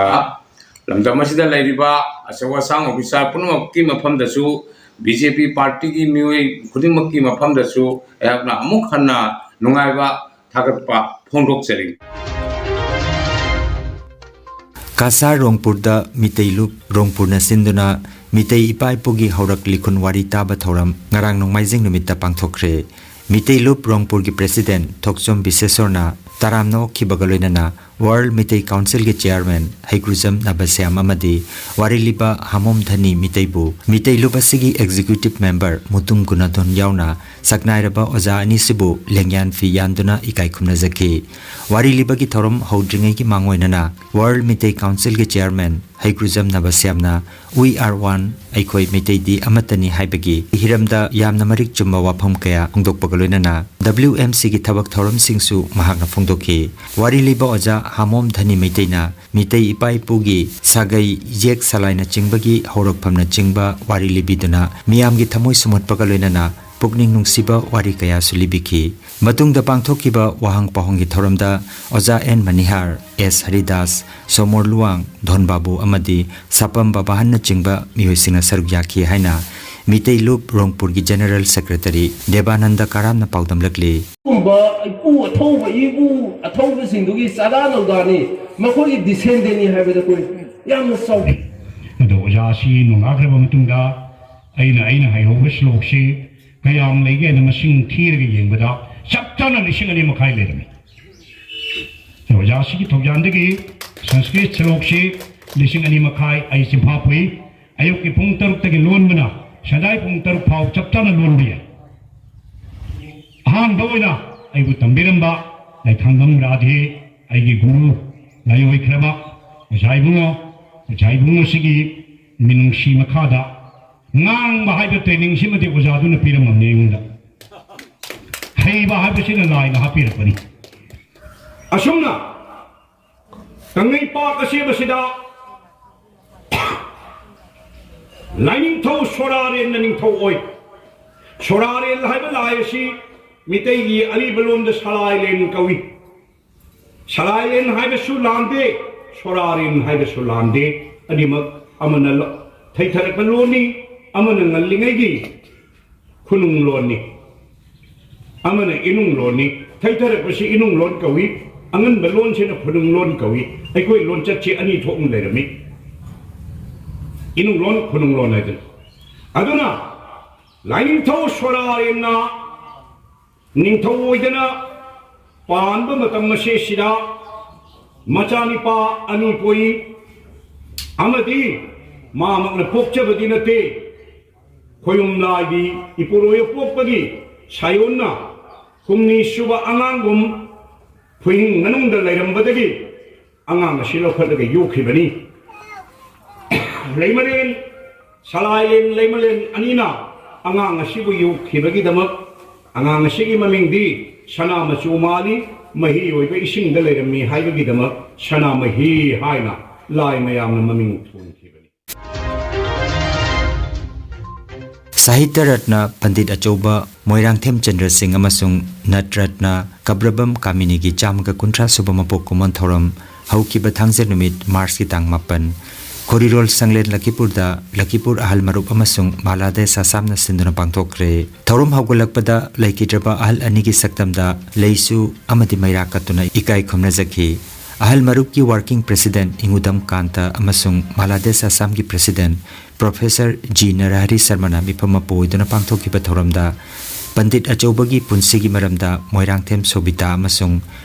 ꯂꯝꯗꯝ ꯑꯁꯤꯗ ꯂꯩꯔꯤꯕ ꯑꯆꯧ ꯑꯁꯥꯡ ꯑꯣꯐꯤꯁꯥꯔ ꯄꯨꯝꯅꯃꯛꯀꯤ ꯃꯐꯝꯗꯁꯨ, ꯕꯤ ꯖꯦ ꯄꯤ ꯄꯥꯔꯇꯤꯒꯤ ꯃꯤꯑꯣꯏ ꯈꯨꯗꯤꯡꯃꯛꯀꯤ ꯃꯐꯝꯗꯁꯨ ꯑꯩꯍꯥꯛꯅ ꯑꯃꯨꯛ ꯍꯟꯅ ꯅꯨꯡꯉꯥꯏꯕ ꯊꯥꯒꯠꯄ ꯐꯣꯡꯗꯣꯛꯆꯔꯤ꯫ ꯀꯁꯥꯔ ꯔꯣꯡꯄꯨꯔꯗ ꯃꯤꯇꯩ ꯂꯨꯞ ꯔꯣꯡꯄꯨꯔꯅ ꯁꯤꯟꯗꯨꯅ ꯃꯤꯇꯩ ꯏꯄꯥ ꯏꯄꯨꯒꯤ ꯍꯧꯔꯛ ꯂꯤꯈꯨꯟ ꯋꯥꯔꯤ ꯇꯥꯕ ꯊꯧꯔꯝ ꯉꯔꯥꯡ ꯅꯣꯡꯃꯥꯏꯖꯤꯡ ꯅꯨꯃꯤꯠꯇ ꯄꯥꯡꯊꯣꯛꯈ꯭ꯔꯦ꯫ ꯃꯤꯇꯩ ꯂꯨꯞ ꯔꯣꯡꯄꯨꯔꯒꯤ ꯄ꯭ꯔꯦꯁꯤꯗꯦꯟꯠ ꯊꯣꯛꯆꯣꯝ ꯕꯤꯁꯦꯁꯣꯔꯅ ꯇꯔꯥꯝꯅ ꯑꯣꯛꯈꯤꯕꯒ ꯂꯣꯏꯅꯅ ꯋꯥꯔꯜꯗ ꯃꯤꯇꯩ ꯀꯥꯎꯟꯁꯤꯜꯒꯤ ꯆꯤꯌꯥꯔꯃꯦꯟ ꯍꯩꯀ꯭ꯔꯨꯖꯝ ꯅꯕꯁ꯭ꯌꯥꯝ ꯑꯃꯗꯤ ꯋꯥꯔꯤ ꯂꯤꯕ ꯍꯥꯃꯣꯝ ꯙꯅꯤ ꯃꯤꯇꯩꯕꯨ ꯃꯤꯇꯩ ꯂꯨꯞ ꯑꯁꯤꯒꯤ ꯑꯦꯛꯖꯤꯀ꯭ꯌꯨꯇꯤꯚ ꯃꯦꯝꯕꯔ ꯃꯨꯇꯨꯝ ꯒꯨꯅꯥꯙꯣꯟ ꯌꯥꯎꯅ ꯁꯛꯅꯥꯏꯔꯕ ꯑꯣꯖꯥ ꯑꯅꯤꯁꯤꯕꯨ ꯂꯦꯡꯌꯥꯟ ꯐꯤ ꯌꯥꯟꯗꯨꯅ ꯏꯀꯥꯏ ꯈꯨꯝꯅꯖꯈꯤ꯫ ꯋꯥꯔꯤ ꯂꯤꯕꯒꯤ ꯊꯧꯔꯝ ꯍꯧꯗ꯭ꯔꯤꯉꯩꯒꯤ ꯃꯥꯡꯑꯣꯏꯅꯅ ꯋꯥꯔꯜꯗ ꯃꯤꯇꯩ ꯀꯥꯎꯟꯁꯤꯜꯒꯤ chairman Heikrujam ꯅꯕꯁ꯭ꯌꯥꯝꯅ "We are one, ꯑꯩꯈꯣꯏ ꯃꯤꯇꯩꯗꯤ ꯑꯃꯠꯇꯅꯤ" ꯍꯥꯏꯕꯒꯤ ꯍꯤꯔꯝꯗ ꯌꯥꯝꯅ ꯃꯔꯤꯛ ꯆꯨꯝꯕ ꯋꯥꯐꯝ ꯀꯌꯥ ꯐꯣꯡꯗꯣꯛꯄꯒ ꯂꯣꯏꯅꯅ ꯗꯕ꯭ꯂꯤꯎ ꯑꯦꯝ ꯁꯤꯒꯤ ꯊꯕꯛ ꯊꯧꯔꯝꯁꯤꯡꯁꯨ ꯃꯍꯥꯛꯅ ꯐꯣꯡꯗꯣꯛꯈꯤ꯫ ꯋꯥꯔꯤ ꯂꯤꯕ ꯑꯣꯖꯥ ꯍꯥꯃꯣꯝ ꯙꯅꯤ ꯃꯩꯇꯩꯅ ꯃꯤꯇꯩ ꯏꯄꯥ ꯏꯄꯨꯒꯤ ꯁꯥꯒꯩ, ꯌꯦꯛ ꯁꯂꯥꯏꯅꯆꯤꯡꯕꯒꯤ ꯍꯧꯔꯛꯐꯝꯅꯆꯤꯡꯕ ꯋꯥꯔꯤ ꯂꯤꯕꯤꯗꯨꯅ ꯃꯤꯌꯥꯝꯒꯤ ꯊꯃꯣꯏ ꯁꯨꯝꯍꯠꯄꯒ ꯂꯣꯏꯅꯅ ꯄꯨꯛꯅꯤꯡ ꯅꯨꯡꯁꯤꯕ ꯋꯥꯔꯤ ꯀꯌꯥꯁꯨ ꯂꯤꯕꯤꯈꯤ꯫ ꯃꯇꯨꯡꯗ ꯄꯥꯡꯊꯣꯛꯈꯤꯕ ꯋꯥꯍꯪ ꯄꯥꯎꯍꯪꯒꯤ ꯊꯧꯔꯝꯗ ꯑꯣꯖꯥ ꯑꯦꯟ ꯃꯅꯤꯍꯥꯔ, ꯑꯦꯁ ꯍꯔꯤꯗꯥꯁ, ꯁꯣꯃꯣꯔ ꯂꯨꯋꯥꯡ, ꯙꯣꯟ ꯕꯥꯕꯨ ꯑꯃꯗꯤ ꯁꯥꯄꯝ ꯕꯕꯥꯍꯟꯅꯆꯤꯡꯕ ꯃꯤꯑꯣꯏꯁꯤꯡꯅ ꯁꯔꯨꯛ ꯌꯥꯈꯤ ꯍꯥꯏꯅ ꯃꯤꯇꯩ ꯂꯨꯞ ꯔꯣꯡꯄꯨꯔꯒꯤ ꯖꯦꯅꯔꯦꯜ ꯁꯦꯀ꯭ꯔꯦꯇꯔꯤ ꯗꯦꯕꯥꯅꯟꯗ ꯀꯥꯔꯥꯝꯅ ꯄꯥꯎꯗꯝꯂꯛꯂꯤ꯫ ꯒꯨꯝꯕ ꯏꯄꯨ ꯑꯊꯧꯕ, ꯏꯄꯨ ꯑꯊꯧꯕꯁꯤꯡꯗꯨꯒꯤ ꯆꯥꯗꯥ ꯅꯧꯗꯥꯅꯤ, ꯃꯈꯣꯏꯒꯤ ꯗꯤꯁꯦꯟꯗꯦꯟꯅꯤ ꯍꯥꯏꯕꯗ ꯑꯩꯈꯣꯏ ꯌꯥꯝꯅ ꯆꯥꯎꯊꯣꯛꯏ꯫ ꯑꯗꯣ ꯑꯣꯖꯥꯁꯤ ꯅꯣꯡꯉꯥꯟꯈ꯭ꯔꯕ ꯃꯇꯨꯡꯗ ꯑꯩꯅ, ꯑꯩꯅ ꯍꯩꯍꯧꯕ ꯁ꯭ꯂꯣꯛꯁꯤ ꯀꯌꯥꯝ ꯂꯩꯒꯦꯅ ꯃꯁꯤꯡ ꯊꯤꯔꯒ ꯌꯦꯡꯕꯗ ꯆꯞ ꯆꯥꯅ ꯂꯤꯁꯤꯡ ꯑꯅꯤ ꯃꯈꯥꯏ ꯂꯩꯔꯝꯃꯤ꯫ ꯑꯣꯖꯥꯁꯤꯒꯤ ꯊꯧꯖꯥꯟꯗꯒꯤ ꯁꯪꯁꯀ꯭ꯔꯤꯠ ꯁ꯭ꯂꯣꯛꯁꯤ ꯂꯤꯁꯤꯡ ꯑꯅꯤ ꯃꯈꯥꯏ ꯑꯩ ꯆꯤꯟꯐꯥ ꯄꯨꯏ꯫ ꯑꯌꯨꯛꯀꯤ ꯄꯨꯡ ꯇꯔꯨꯛꯇꯒꯤ ꯂꯣꯟꯕꯅ ꯁꯟꯗꯥꯏ ꯄꯨꯡ ꯇꯔꯨꯛ ꯐꯥꯎ ꯆꯞ ꯆꯥꯅ ꯂꯣꯟꯕ ꯌꯥꯏ꯫ ꯑꯍꯥꯟꯕ ꯑꯣꯏꯅ ꯑꯩꯕꯨ ꯇꯝꯕꯤꯔꯝꯕ ꯂꯩꯊꯥꯡꯕꯝ ꯔꯥꯙꯦ, ꯑꯩꯒꯤ ꯒꯨꯔꯨ ꯂꯥꯏꯑꯣꯏꯈ꯭ꯔꯕ ꯑꯣꯖꯥ ꯏꯕꯨꯡꯉꯣ, ꯑꯣꯖꯥ ꯏꯕꯨꯡꯉꯣꯁꯤꯒꯤ ꯃꯤꯅꯨꯡꯁꯤ ꯃꯈꯥꯗ ꯉꯥꯡꯕ ꯍꯥꯏꯕ ꯇ꯭ꯔꯦꯅꯤꯡꯁꯤꯃꯗꯤ ꯑꯣꯖꯥꯗꯨꯅ ꯄꯤꯔꯝꯃꯝꯅꯤ ꯑꯩꯉꯣꯟꯗ꯫ ꯍꯩꯕ ꯍꯥꯏꯕꯁꯤꯅ ꯂꯥꯏꯅ ꯍꯥꯞꯄꯤꯔꯛꯄꯅꯤ꯫ ꯑꯁꯨꯝꯅ ꯀꯪꯂꯩꯄꯥꯛ ꯑꯁꯤꯕꯁꯤꯗ ꯂꯥꯏꯅꯤꯡꯊꯧ ꯁꯣꯔꯥꯔꯦꯟꯅ ꯅꯤꯡꯊꯧ ꯑꯣꯏ꯫ ꯁꯣꯔꯥꯔꯦꯟ ꯍꯥꯏꯕ ꯂꯥꯏ ꯑꯁꯤ ꯃꯤꯇꯩꯒꯤ ꯑꯔꯤꯕ ꯂꯣꯟꯗ ꯁꯂꯥꯏꯂꯦꯟ ꯀꯧꯏ꯫ ꯁꯂꯥꯏꯂꯦꯟ ꯍꯥꯏꯕꯁꯨ ꯂꯥꯟꯗꯦ, ꯁꯣꯔꯥꯔꯦꯟ ꯍꯥꯏꯕꯁꯨ ꯂꯥꯟꯗꯦ꯫ ꯑꯅꯤꯃꯛ ꯑꯃꯅ ꯂ-, ꯊꯩꯊꯔꯛꯄ ꯂꯣꯟꯅꯤ, ꯑꯃꯅ ꯉꯜꯂꯤꯉꯩꯒꯤ ꯈꯨꯅꯨꯡ ꯂꯣꯟꯅꯤ, ꯑꯃꯅ ꯏꯅꯨꯡ ꯂꯣꯟꯅꯤ꯫ ꯊꯩꯊꯔꯛꯄꯁꯤ ꯏꯅꯨꯡ ꯂꯣꯟ ꯀꯧꯏ, ꯑꯉꯟꯕ ꯂꯣꯟꯁꯤꯅ ꯈꯨꯅꯨꯡ ꯂꯣꯟ ꯀꯧꯏ꯫ ꯑꯩꯈꯣꯏ ꯂꯣꯟꯆꯠꯁꯤ ꯑꯅꯤ ꯊꯣꯛꯅ ꯂꯩꯔꯝꯃꯤ, ꯏꯅꯨꯡ ꯂꯣꯟ, ꯈꯨꯅꯨꯡ ꯂꯣꯟ ꯍꯥꯏꯗꯅ꯫ ꯑꯗꯨꯅ ꯂꯥꯏꯅꯤꯡꯊꯧ ꯁꯣꯔꯥꯔꯦꯟꯅ ꯅꯤꯡꯊꯧ ꯑꯣꯏꯗꯅ ꯄꯥꯟꯕ ꯃꯇꯝ ꯑꯁꯤꯁꯤꯗ ꯃꯆꯥꯅꯤꯄꯥ ꯑꯅꯤ ꯄꯣꯛꯏ, ꯑꯃꯗꯤ ꯃꯥꯃꯛꯅ ꯄꯣꯛꯆꯕꯗꯤ ꯅꯠꯇꯦ, ꯈꯣꯌꯨꯝ ꯂꯥꯏꯒꯤ ꯏꯄꯨꯔꯣꯏꯕ ꯄꯣꯛꯄꯒꯤ ꯁꯥꯏꯑꯣꯟꯅ ꯍꯨꯝꯅꯤ ꯁꯨꯕ ꯑꯉꯥꯡꯒꯨꯝ ꯈꯨꯍꯤꯡ ꯃꯅꯨꯡꯗ ꯂꯩꯔꯝꯕꯗꯒꯤ ꯑꯉꯥꯡ ꯑꯁꯤ ꯂꯧꯈꯠꯂꯒ ꯌꯣꯛꯈꯤꯕꯅꯤ꯫ ꯂꯩꯃꯔꯦꯟ, ꯁꯂꯥꯏꯂꯦꯟ, ꯂꯩꯃꯔꯦꯟ ꯑꯅꯤꯅ ꯑꯉꯥꯡ ꯑꯁꯤꯕꯨ ꯌꯣꯛꯈꯤꯕꯒꯤꯗꯃꯛ ꯑꯉꯥꯡ ꯑꯁꯤꯒꯤ ꯃꯃꯤꯡꯗꯤ ꯁꯅꯥ ꯃꯆꯨ ꯃꯥꯜꯂꯤ꯫ ꯃꯍꯤ ꯑꯣꯏꯕ ꯏꯁꯤꯡꯗ ꯂꯩꯔꯝꯃꯤ ꯍꯥꯏꯕꯒꯤꯗꯃꯛ ꯁꯅꯥꯃꯍꯤ ꯍꯥꯏꯅ ꯂꯥꯏ ꯃꯌꯥꯝꯅ ꯃꯃꯤꯡ ꯊꯣꯟꯈꯤꯕꯅꯤ꯫ ꯁꯥꯍꯤꯇ꯭ꯌ ꯔꯠꯅ ꯄꯟꯗꯤꯠ ꯑꯆꯧꯕ ꯃꯣꯏꯔꯥꯡꯊꯦꯝ ꯆꯟꯗ꯭ꯔ ꯁꯤꯡ ꯑꯃꯁꯨꯡ ꯅꯠ ꯔꯠꯅ ꯀꯕ꯭ꯔꯕꯝ ꯀꯥꯃꯤꯅꯤꯒꯤ ꯆꯥꯝꯃꯒ ꯀꯨꯟꯊ꯭ꯔꯥ ꯁꯨꯕ ꯃꯄꯣꯛ ꯀꯨꯝꯑꯣꯟ ꯊꯧꯔꯝ ꯍꯧꯈꯤꯕ ꯊꯥꯡꯖ ꯅꯨꯃꯤꯠ ꯃꯥꯔꯆꯀꯤ ꯇꯥꯡ ꯃꯥꯄꯟ, ꯈꯣꯔꯤꯔꯣꯜ ꯁꯪꯂꯦꯟ ꯂꯈꯤꯄꯨꯔꯗ ꯂꯈꯤꯄꯨꯔ ꯑꯍꯜ ꯃꯔꯨꯞ ꯑꯃꯁꯨꯡ ꯃꯥꯂꯥꯗꯦꯁ ꯑꯁꯥꯝꯅ ꯁꯤꯟꯗꯨꯅ ꯄꯥꯡꯊꯣꯛꯈ꯭ꯔꯦ꯫ ꯊꯧꯔꯝ ꯍꯧꯒꯠꯂꯛꯄꯗ ꯂꯩꯈꯤꯗ꯭ꯔꯕ ꯑꯍꯜ ꯑꯅꯤꯒꯤ ꯁꯛꯇꯝꯗ ꯂꯩꯁꯨ ꯑꯃꯗꯤ ꯃꯩꯔꯥ ꯀꯠꯇꯨꯅ ꯏꯀꯥꯏ ꯈꯨꯝꯅꯖꯈꯤ꯫ ꯑꯍꯜ ꯃꯔꯨꯞꯀꯤ working president ꯏꯉꯨꯗꯝ ꯀꯥꯟꯇ ꯑꯃꯁꯨꯡ ꯃꯥꯂꯥꯗꯦꯁ ꯑꯁꯥꯝꯒꯤ president Professor ꯖꯤ ꯅꯔꯍꯔꯤ ꯁꯔꯃꯅ ꯃꯤꯐꯝ ꯃꯄꯨ ꯑꯣꯏꯗꯨꯅ ꯄꯥꯡꯊꯣꯛꯈꯤꯕ ꯊꯧꯔꯝꯗ ꯄꯟꯗꯤꯠ ꯑꯆꯧꯕꯒꯤ ꯄꯨꯟꯁꯤꯒꯤ ꯃꯔꯝꯗ ꯃꯣꯏꯔꯥꯡꯊꯦꯝ ꯁꯣꯕꯤꯇꯥ ꯑꯃꯁꯨꯡ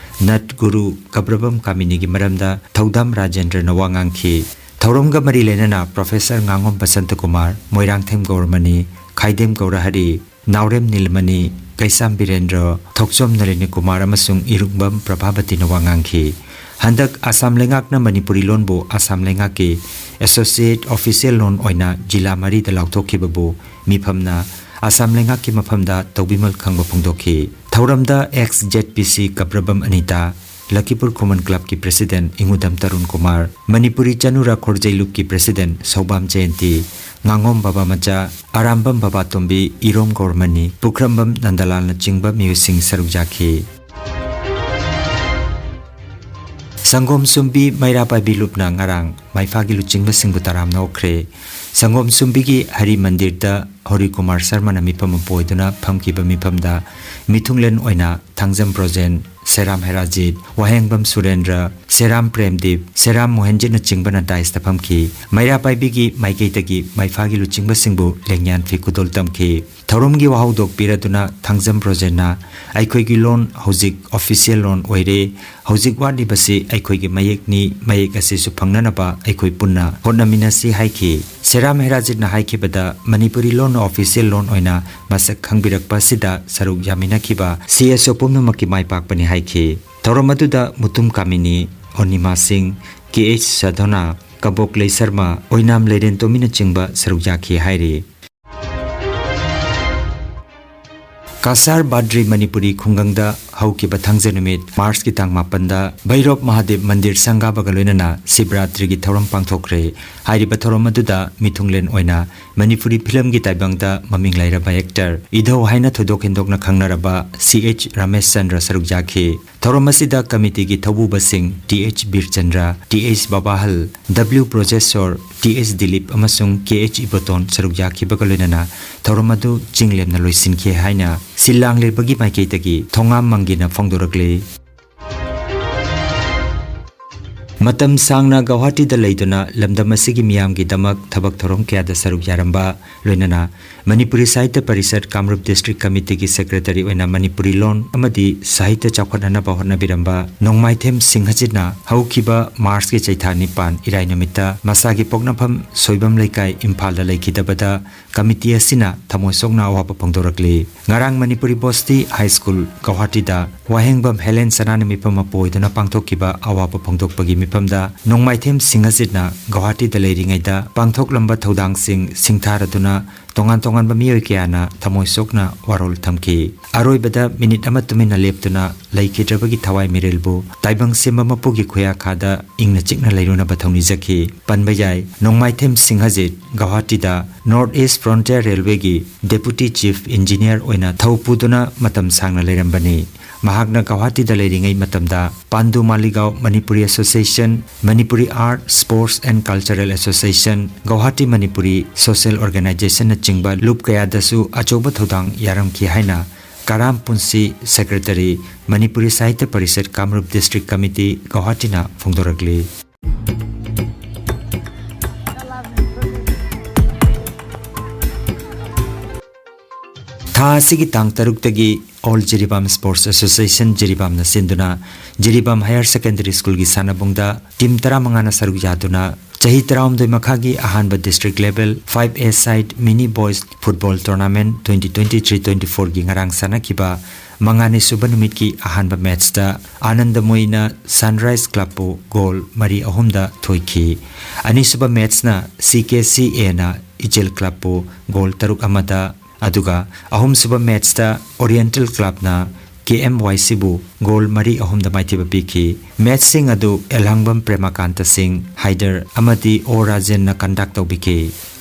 ꯅꯠ ꯒꯨꯔꯨ ꯀꯕ꯭ꯔꯕꯝ ꯀꯥꯃꯤꯅꯤꯒꯤ ꯃꯔꯝꯗ ꯊꯧꯗꯥꯝ ꯔꯥꯖꯦꯟꯗ꯭ꯔꯅ ꯋꯥ ꯉꯥꯡꯈꯤ꯫ ꯊꯧꯔꯝꯒ ꯃꯔꯤ ꯂꯩꯅꯅ Professor ꯉꯥꯉꯣꯝ ꯕꯁꯟꯇ ꯀꯨꯃꯥꯔ, ꯃꯣꯏꯔꯥꯡꯊꯦꯝ ꯒꯧꯔꯃꯅꯤ, ꯈꯥꯏꯗꯦꯝ ꯒꯧꯔꯍꯔꯤ, ꯅꯥꯎꯔꯦꯝ ꯅꯤꯂꯃꯅꯤ, ꯀꯩꯁꯥꯝ ꯕꯤꯔꯦꯟꯗ꯭ꯔ, ꯊꯣꯛꯆꯣꯝ ꯅꯂꯤꯅꯤ ꯀꯨꯃꯥꯔ ꯑꯃꯁꯨꯡ ꯏꯔꯨꯡꯕꯝ ꯄ꯭ꯔꯚꯥꯕꯇꯤꯅ ꯋꯥ ꯉꯥꯡꯈꯤ꯫ ꯍꯟꯗꯛ ꯑꯁꯥꯝ ꯂꯩꯉꯥꯛꯅ ꯃꯅꯤꯄꯨꯔꯤ ꯂꯣꯟꯕꯨ ꯑꯁꯥꯝ ꯂꯩꯉꯥꯛꯀꯤ associate official ꯂꯣꯟ ꯑꯣꯏꯅ ꯖꯤꯂꯥ ꯃꯔꯤꯗ ꯂꯥꯎꯊꯣꯛꯈꯤꯕꯕꯨ ꯃꯤꯐꯝꯅ ꯑꯁꯥꯝ ꯂꯩꯉꯥꯛꯀꯤ ꯃꯐꯝꯗ ꯇꯧꯕꯤꯃꯜ ꯈꯪꯕ ꯐꯣꯡꯗꯣꯛꯈꯤ꯫ ꯊꯧꯔꯝꯗ ex Z P C ꯀꯕ꯭ꯔꯕꯝ Anita, ꯂꯈꯤꯄꯨꯔ ꯈꯨꯃꯟ clubꯀꯤ president ꯏꯉꯨꯗꯝ ꯇꯔꯨꯟ ꯀꯨꯃꯥꯔ, ꯃꯅꯤꯄꯨꯔꯤ ꯆꯅꯨꯔꯥ ꯈꯣꯔꯖꯩ ꯂꯨꯞꯀꯤ president ꯁꯧꯕꯥꯝ ꯖꯌꯟꯇꯤ, ꯉꯥꯉꯣꯝ ꯕꯕꯥ ꯃꯆꯥ, ꯑꯔꯥꯝꯕꯝ ꯕꯕꯥ ꯇꯣꯝꯕꯤ, ꯏꯔꯣꯝ ꯒꯧꯔꯃꯅꯤ, ꯄꯨꯈ꯭ꯔꯝꯕꯝ ꯅꯟꯗꯂꯥꯜꯅꯆꯤꯡꯕ ꯃꯤꯑꯣꯏꯁꯤꯡ ꯁꯔꯨꯛ ꯌꯥꯈꯤ꯫ ꯁꯪꯒꯣꯝ ꯁꯨꯝꯕꯤ ꯃꯩꯔꯥ ꯄꯥꯏꯕꯤ ꯂꯨꯞꯅ ꯉꯔꯥꯡ ꯃꯥꯏꯐꯥꯒꯤ ꯂꯨꯆꯤꯡꯕꯁꯤꯡꯕꯨ ꯇꯔꯥꯝꯅ ꯑꯣꯛꯈ꯭ꯔꯦ꯫ ꯁꯪꯒꯣꯝ ꯁꯨꯝꯕꯤꯒꯤ ꯍꯔꯤ ꯃꯟꯗꯤꯔꯗ ꯍꯣꯔꯤ ꯀꯨꯃꯥꯔ ꯁꯔꯃꯅ ꯃꯤꯐꯝ ꯑꯃ ꯄꯣꯏꯗꯨꯅ ꯐꯝꯈꯤꯕ ꯃꯤꯐꯝꯗ ꯃꯤꯊꯨꯡꯂꯦꯟ ꯑꯣꯏꯅ ꯊꯥꯡꯖꯝ ꯕ꯭ꯔꯣꯖꯦꯟ, ꯁꯦꯔꯥꯝ ꯍꯦꯔꯥꯖꯤꯠ, ꯋꯥꯍꯦꯡꯕꯝ ꯁꯨꯔꯦꯟꯗ꯭ꯔ, ꯁꯦꯔꯥꯝ ꯄ꯭ꯔꯦꯝꯗꯤꯞ, ꯁꯦꯔꯥꯝ ꯃꯣꯍꯦꯟꯖꯤꯠꯅꯆꯤꯡꯕꯅ daisꯇ ꯐꯝꯈꯤ꯫ ꯃꯩꯔꯥ ꯄꯥꯏꯕꯤꯒꯤ ꯃꯥꯏꯀꯩꯗꯒꯤ ꯃꯥꯏꯐꯥꯒꯤ ꯂꯨꯆꯤꯡꯕꯁꯤꯡꯕꯨ ꯂꯦꯡꯌꯥꯟ ꯐꯤ ꯈꯨꯗꯣꯜ ꯇꯝꯈꯤ꯫ ꯊꯧꯔꯝꯒꯤ ꯋꯥꯍꯧꯗꯣꯛ ꯄꯤꯔꯗꯨꯅ ꯊꯥꯡꯖꯝ ꯕ꯭ꯔꯣꯖꯦꯟꯅ ꯑꯩꯈꯣꯏꯒꯤ ꯂꯣꯟ ꯍꯧꯖꯤꯛ official ꯂꯣꯟ ꯑꯣꯏꯔꯦ, ꯍꯧꯖꯤꯛ ꯋꯥꯠꯂꯤꯕꯁꯤ ꯑꯩꯈꯣꯏꯒꯤ ꯃꯌꯦꯛꯅꯤ, ꯃꯌꯦꯛ ꯑꯁꯤꯁꯨ ꯐꯪꯅꯅꯕ ꯑꯩꯈꯣꯏ ꯄꯨꯟꯅ ꯍꯣꯠꯅꯃꯤꯟꯅꯁꯤ ꯍꯥꯏꯈꯤ꯫ ꯁꯦꯔꯥꯝ ꯍꯦꯔꯥꯖꯤꯠꯅ ꯍꯥꯏꯈꯤꯕꯗ ꯃꯅꯤꯄꯨꯔꯤ ꯂꯣꯟ official ꯂꯣꯟ ꯑꯣꯏꯅ ꯃꯁꯛ ꯈꯪꯕꯤꯔꯛꯄ ꯑꯁꯤꯗ ꯁꯔꯨꯛ ꯌꯥꯃꯤꯟꯅꯈꯤꯕ C S O ꯄꯨꯝꯅꯃꯛꯀꯤ ꯃꯥꯏ ꯄꯥꯛꯄꯅꯤ ꯍꯥꯏꯈꯤ꯫ ꯊꯧꯔꯝ ꯑꯗꯨꯗ ꯃꯨꯇꯨꯝ ꯀꯥꯃꯤꯅꯤ, ꯑꯣꯔꯅꯤꯃꯥ ꯁꯤꯡ, K H ꯁꯥꯙꯣꯅꯥ, ꯀꯕꯣꯛꯂꯩ ꯁꯔꯃ, ꯑꯣꯏꯅꯥꯝ ꯂꯩꯔꯦꯟ ꯇꯣꯝꯕꯤꯅꯆꯤꯡꯕ ꯁꯔꯨꯛ ꯌꯥꯈꯤ ꯍꯥꯏꯔꯤ꯫ ꯀꯁꯥꯔ ꯕꯥꯗ꯭ꯔꯤ ꯃꯅꯤꯄꯨꯔꯤ ꯈꯨꯡꯒꯪꯗ ꯍꯧꯈꯤꯕ ꯊꯥꯡꯖ ꯅꯨꯃꯤꯠ ꯃꯥꯔꯆꯀꯤ ꯇꯥꯡ ꯃꯥꯄꯟꯗ ꯚꯩꯔꯣꯞ ꯃꯍꯥꯗꯦꯕ ꯃꯟꯗꯤꯔ ꯁꯪꯒꯥꯕꯒ ꯂꯣꯏꯅꯅ ꯁꯤꯕꯔꯥꯇ꯭ꯔꯤꯒꯤ ꯊꯧꯔꯝ ꯄꯥꯡꯊꯣꯛꯈ꯭ꯔꯦ꯫ ꯍꯥꯏꯔꯤꯕ ꯊꯧꯔꯝ ꯑꯗꯨꯗ ꯃꯤꯊꯨꯡꯂꯦꯟ ꯑꯣꯏꯅ ꯃꯅꯤꯄꯨꯔꯤ ꯐꯤꯂꯝꯒꯤ ꯇꯥꯏꯕꯪꯗ ꯃꯃꯤꯡ ꯂꯩꯔꯕ ꯑꯦꯛꯇꯔ ꯏꯙꯧ ꯍꯥꯏꯅ ꯊꯣꯏꯗꯣꯛ ꯍꯦꯟꯗꯣꯛꯅ ꯈꯪꯅꯔꯕ ꯁꯤ ꯑꯩꯆ ꯔꯥꯃꯦꯁꯆꯟꯗ꯭ꯔ ꯁꯔꯨꯛ ꯌꯥꯈꯤ꯫ ꯊꯧꯔꯝ ꯑꯁꯤꯗ ꯀꯃꯤꯇꯤꯒꯤ ꯊꯧꯕꯨꯕꯁꯤꯡ T H Birchandra, T H Babahal, W Brojeshor, T H Dilip ꯑꯃꯁꯨꯡ ꯀꯦ ꯑꯩꯆ ꯏꯕꯣꯇꯣꯟ ꯁꯔꯨꯛ ꯌꯥꯈꯤꯕꯒ ꯂꯣꯏꯅꯅ ꯊꯧꯔꯝ ꯑꯗꯨ ꯆꯤꯡꯂꯦꯝꯅ ꯂꯣꯏꯁꯤꯟꯈꯤ ꯍꯥꯏꯅ ꯁꯤꯜ ꯂꯥꯡꯂꯤꯕꯒꯤ ꯃꯥꯏꯀꯩꯗꯒꯤ ꯊꯣꯉꯥꯝ ꯃꯪꯒꯤꯅ ꯐꯣꯡꯗꯣꯔꯛꯂꯤ꯫ ꯃꯇꯝ ꯁꯥꯡꯅ ꯒꯧꯍꯥꯇꯤꯗ ꯂꯩꯗꯨꯅ ꯂꯝꯗꯝ ꯑꯁꯤꯒꯤ ꯃꯤꯌꯥꯝꯒꯤꯗꯃꯛ ꯊꯕꯛ ꯊꯧꯔꯝ ꯀꯌꯥꯗ ꯁꯔꯨꯛ ꯌꯥꯔꯝꯕ, ꯂꯣꯏꯅꯅ ꯃꯅꯤꯄꯨꯔꯤ ꯁꯥꯍꯤꯇ꯭ꯌ ꯄꯔꯤꯁꯠ ꯀꯥꯃꯔꯨꯞ ꯗꯤꯁꯇ꯭ꯔꯤꯛ ꯀꯃꯤꯇꯤꯒꯤ ꯁꯦꯀ꯭ꯔꯦꯇꯔꯤ ꯑꯣꯏꯅ ꯃꯅꯤꯄꯨꯔꯤ ꯂꯣꯟ ꯑꯃꯗꯤ ꯁꯥꯍꯤꯇ꯭ꯌ ꯆꯥꯎꯈꯠꯅꯅꯕ ꯍꯣꯠꯅꯕꯤꯔꯝꯕ ꯅꯣꯡꯃꯥꯏꯊꯦꯝ ꯁꯤꯡꯍꯖꯤꯠꯅ ꯍꯧꯈꯤꯕ ꯃꯥꯔꯆꯀꯤ ꯆꯩꯊꯥ ꯅꯤꯄꯥꯟ, ꯏꯔꯥꯏ ꯅꯨꯃꯤꯠꯇ ꯃꯁꯥꯒꯤ ꯄꯣꯛꯅꯐꯝ ꯁꯣꯏꯕꯝ ꯂꯩꯀꯥꯏ, ꯏꯝꯐꯥꯜꯗ ꯂꯩꯈꯤꯗꯕꯗ ꯀꯃꯤꯇꯤ ꯑꯁꯤꯅ ꯊꯃꯣꯏ ꯁꯣꯛꯅ ꯑꯋꯥꯕ ꯐꯣꯡꯗꯣꯔꯛꯂꯤ꯫ ꯉꯔꯥꯡ ꯃꯅꯤꯄꯨꯔꯤ ꯕꯣꯁꯇꯤ ꯍꯥꯏ ꯁ꯭ꯀꯨꯜ ꯒꯧꯍꯥꯇꯤꯗ ꯋꯥꯍꯦꯡꯕꯝ ꯍꯦꯂꯦꯟ ꯁꯅꯥꯅ ꯃꯤꯐꯝ ꯃꯄꯨ ꯑꯣꯏꯗꯨꯅ ꯄꯥꯡꯊꯣꯛꯈꯤꯕ ꯑꯋꯥꯕ ꯐꯣꯡꯗꯣꯛꯄꯒꯤ ꯃꯤꯐꯝꯗ ꯅꯣꯡꯃꯥꯏꯊꯦꯝ ꯁꯤꯡꯍꯖꯤꯠꯅ ꯒꯧꯍꯥꯇꯤꯗ ꯂꯩꯔꯤꯉꯩꯗ ꯄꯥꯡꯊꯣꯛꯂꯝꯕ ꯊꯧꯗꯥꯡꯁꯤꯡ ꯁꯤꯡꯊꯥꯔꯗꯨꯅ ꯇꯣꯉꯥꯟ ꯇꯣꯉꯥꯟꯕ ꯃꯤꯑꯣꯏ ꯀꯌꯥꯅ ꯊꯃꯣꯏ ꯁꯣꯛꯅ ꯋꯥꯔꯣꯜ ꯊꯝꯈꯤ꯫ ꯑꯔꯣꯏꯕꯗ ꯃꯤꯅꯤꯠ ꯑꯃ ꯇꯨꯃꯤꯟꯅ ꯂꯦꯞꯇꯨꯅ ꯂꯩꯈꯤꯗ꯭ꯔꯕꯒꯤ ꯊꯋꯥꯏ ꯃꯤꯔꯦꯜꯕꯨ ꯇꯥꯏꯕꯪ ꯁꯦꯝꯕ ꯃꯄꯨꯒꯤ ꯈꯨꯌꯥꯈꯥꯗ ꯏꯪꯅ ꯆꯤꯛꯅ ꯂꯩꯔꯨꯅꯕ ꯊꯧꯅꯤꯖꯈꯤ꯫ ꯄꯟꯕ ꯌꯥꯏ, ꯅꯣꯡꯃꯥꯏꯊꯦꯝ ꯁꯤꯡꯍꯖꯤꯠ ꯒꯧꯍꯥꯇꯤꯗ ꯅꯣꯔꯠ ꯏꯁ ꯐ꯭ꯔꯣꯟꯇꯤꯌꯔ ꯔꯦꯜꯋꯦꯒꯤ ꯗꯦꯄꯨꯇꯤ ꯆꯤꯐ ꯏꯟꯖꯤꯅꯤꯌꯔ ꯑꯣꯏꯅ ꯊꯧ ꯄꯨꯗꯨꯅ ꯃꯇꯝ ꯁꯥꯡꯅ ꯂꯩꯔꯝꯕꯅꯤ꯫ ꯃꯍꯥꯛꯅ ꯒꯧꯍꯥꯇꯤꯗ ꯂꯩꯔꯤꯉꯩ ꯃꯇꯝꯗ Pandu Maligaon Manipuri association, Manipuri art, sports and cultural association, Guwahati Manipuri social ꯑꯣꯔꯒꯅꯥꯏꯖꯦꯁꯟꯅꯆꯤꯡꯕ ꯂꯨꯞ ꯀꯌꯥꯗꯁꯨ ꯑꯆꯧꯕ ꯊꯧꯗꯥꯡ ꯌꯥꯔꯝꯈꯤ ꯍꯥꯏꯅ ꯀꯔꯥꯝ ꯄꯨꯟꯁꯤ, secretary, Manipuri Sahitya Parishad Kamrup district committee, ꯒꯧꯍꯥꯇꯤꯅ ꯐꯣꯡꯗꯣꯔꯛꯂꯤ꯫ ꯊꯥ ꯑꯁꯤꯒꯤ ꯇꯥꯡ ꯇꯔꯨꯛꯇꯒꯤ ꯑꯣꯜ ꯖꯤꯔꯤꯕꯥꯝ ꯁ꯭ꯄꯣꯔꯠꯁ ꯑꯦꯁꯣꯁꯤꯌꯦꯁꯟ ꯖꯤꯔꯤꯕꯥꯝꯅ ꯁꯤꯟꯗꯨꯅ ꯖꯤꯔꯤꯕꯥꯝ ꯍꯥꯌꯔ ꯁꯦꯀꯦꯟꯗꯔꯤ ꯁ꯭ꯀꯨꯜꯒꯤ ꯁꯥꯟꯅꯕꯨꯡꯗ ꯇꯤꯝ ꯇꯔꯥꯃꯉꯥꯅ ꯁꯔꯨꯛ ꯌꯥꯗꯨꯅ ꯆꯍꯤ ꯇꯔꯥꯍꯨꯝꯗꯣꯏ ꯃꯈꯥꯒꯤ ꯑꯍꯥꯟꯕ district level five A side mini boys football tournament twenty twenty three twenty ꯐꯣꯔꯒꯤ ꯉꯔꯥꯡ ꯁꯥꯟꯅꯈꯤꯕ ꯃꯉꯥꯅꯤ ꯁꯨꯕ ꯅꯨꯃꯤꯠꯀꯤ ꯑꯍꯥꯟꯕ ꯃꯦꯠꯆꯇ ꯑꯥꯅꯟꯗꯃꯣꯏꯅ ꯁꯟꯔꯥꯏꯖ ꯀ꯭ꯂꯕꯄꯨ ꯒꯣꯜ ꯃꯔꯤ ꯑꯍꯨꯝꯗ ꯊꯣꯏꯈꯤ꯫ ꯑꯅꯤꯁꯨꯕ ꯃꯦꯠꯆꯅ ꯁꯤ ꯀꯦ ꯁꯤ ꯑꯦꯅ ꯏꯆꯦꯜ ꯀ꯭ꯂꯕꯄꯨ ꯒꯣꯜ ꯇꯔꯨꯛ ꯑꯃꯗ, ꯑꯗꯨꯒ ꯑꯍꯨꯝꯁꯨꯕ ꯃꯦꯠꯆꯇ ꯑꯣꯔꯤꯌꯦꯟꯇꯦꯜ ꯀ꯭ꯂꯕꯅ ꯀꯦ ꯑꯦꯝ ꯋꯥꯏ ꯁꯤꯕꯨ ꯒꯣꯜ ꯃꯔꯤ ꯑꯍꯨꯝꯗ ꯃꯥꯏꯊꯤꯕ ꯄꯤꯈꯤ꯫ ꯃꯦꯠꯁꯁꯤꯡ ꯑꯗꯨ ꯑꯦꯂꯥꯡꯕꯝ ꯄ꯭ꯔꯦꯃꯥꯀꯥꯟꯇ ꯁꯤꯡ, ꯍꯥꯏꯗꯔ ꯑꯃꯗꯤ ꯑꯣ ꯔꯥꯖꯦꯟꯅ ꯀꯟꯗꯛ ꯇꯧꯕꯤꯈꯤ꯫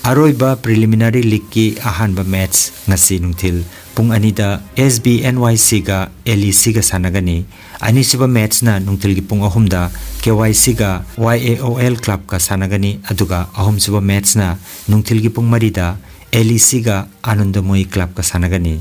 ꯑꯔꯣꯏꯕ ꯄ꯭ꯔꯤꯂꯤꯃꯤꯅꯔꯤ ꯂꯤꯒꯀꯤ ꯑꯍꯥꯟꯕ ꯃꯦꯠꯁ ꯉꯁꯤ ꯅꯨꯡꯊꯤꯜ ꯄꯨꯡ ꯑꯅꯤꯗ ꯑꯦꯁ ꯕꯤ ꯑꯦꯟ ꯋꯥꯏ ꯁꯤꯒ ꯑꯦꯜ ꯏ ꯁꯤꯒ ꯁꯥꯟꯅꯒꯅꯤ꯫ ꯑꯅꯤꯁꯨꯕ ꯃꯦꯠꯁꯅ ꯅꯨꯡꯊꯤꯜꯒꯤ ꯄꯨꯡ ꯑꯍꯨꯝꯗ ꯀꯦ ꯋꯥꯏ ꯁꯤꯒ ꯋꯥꯏ ꯑꯦ ꯑꯣ ꯑꯦꯜ ꯀ꯭ꯂꯕꯀ ꯁꯥꯟꯅꯒꯅꯤ, ꯑꯗꯨꯒ ꯑꯍꯨꯝꯁꯨꯕ ꯃꯦꯠꯁꯅ ꯅꯨꯡꯊꯤꯜꯒꯤ ꯄꯨꯡ ꯃꯔꯤꯗ ꯑꯦꯜ ꯏ ꯁꯤꯒ ꯑꯥꯅꯟꯗꯃꯣꯌꯤ ꯀ꯭ꯂꯕꯀ ꯁꯥꯟꯅꯒꯅꯤ꯫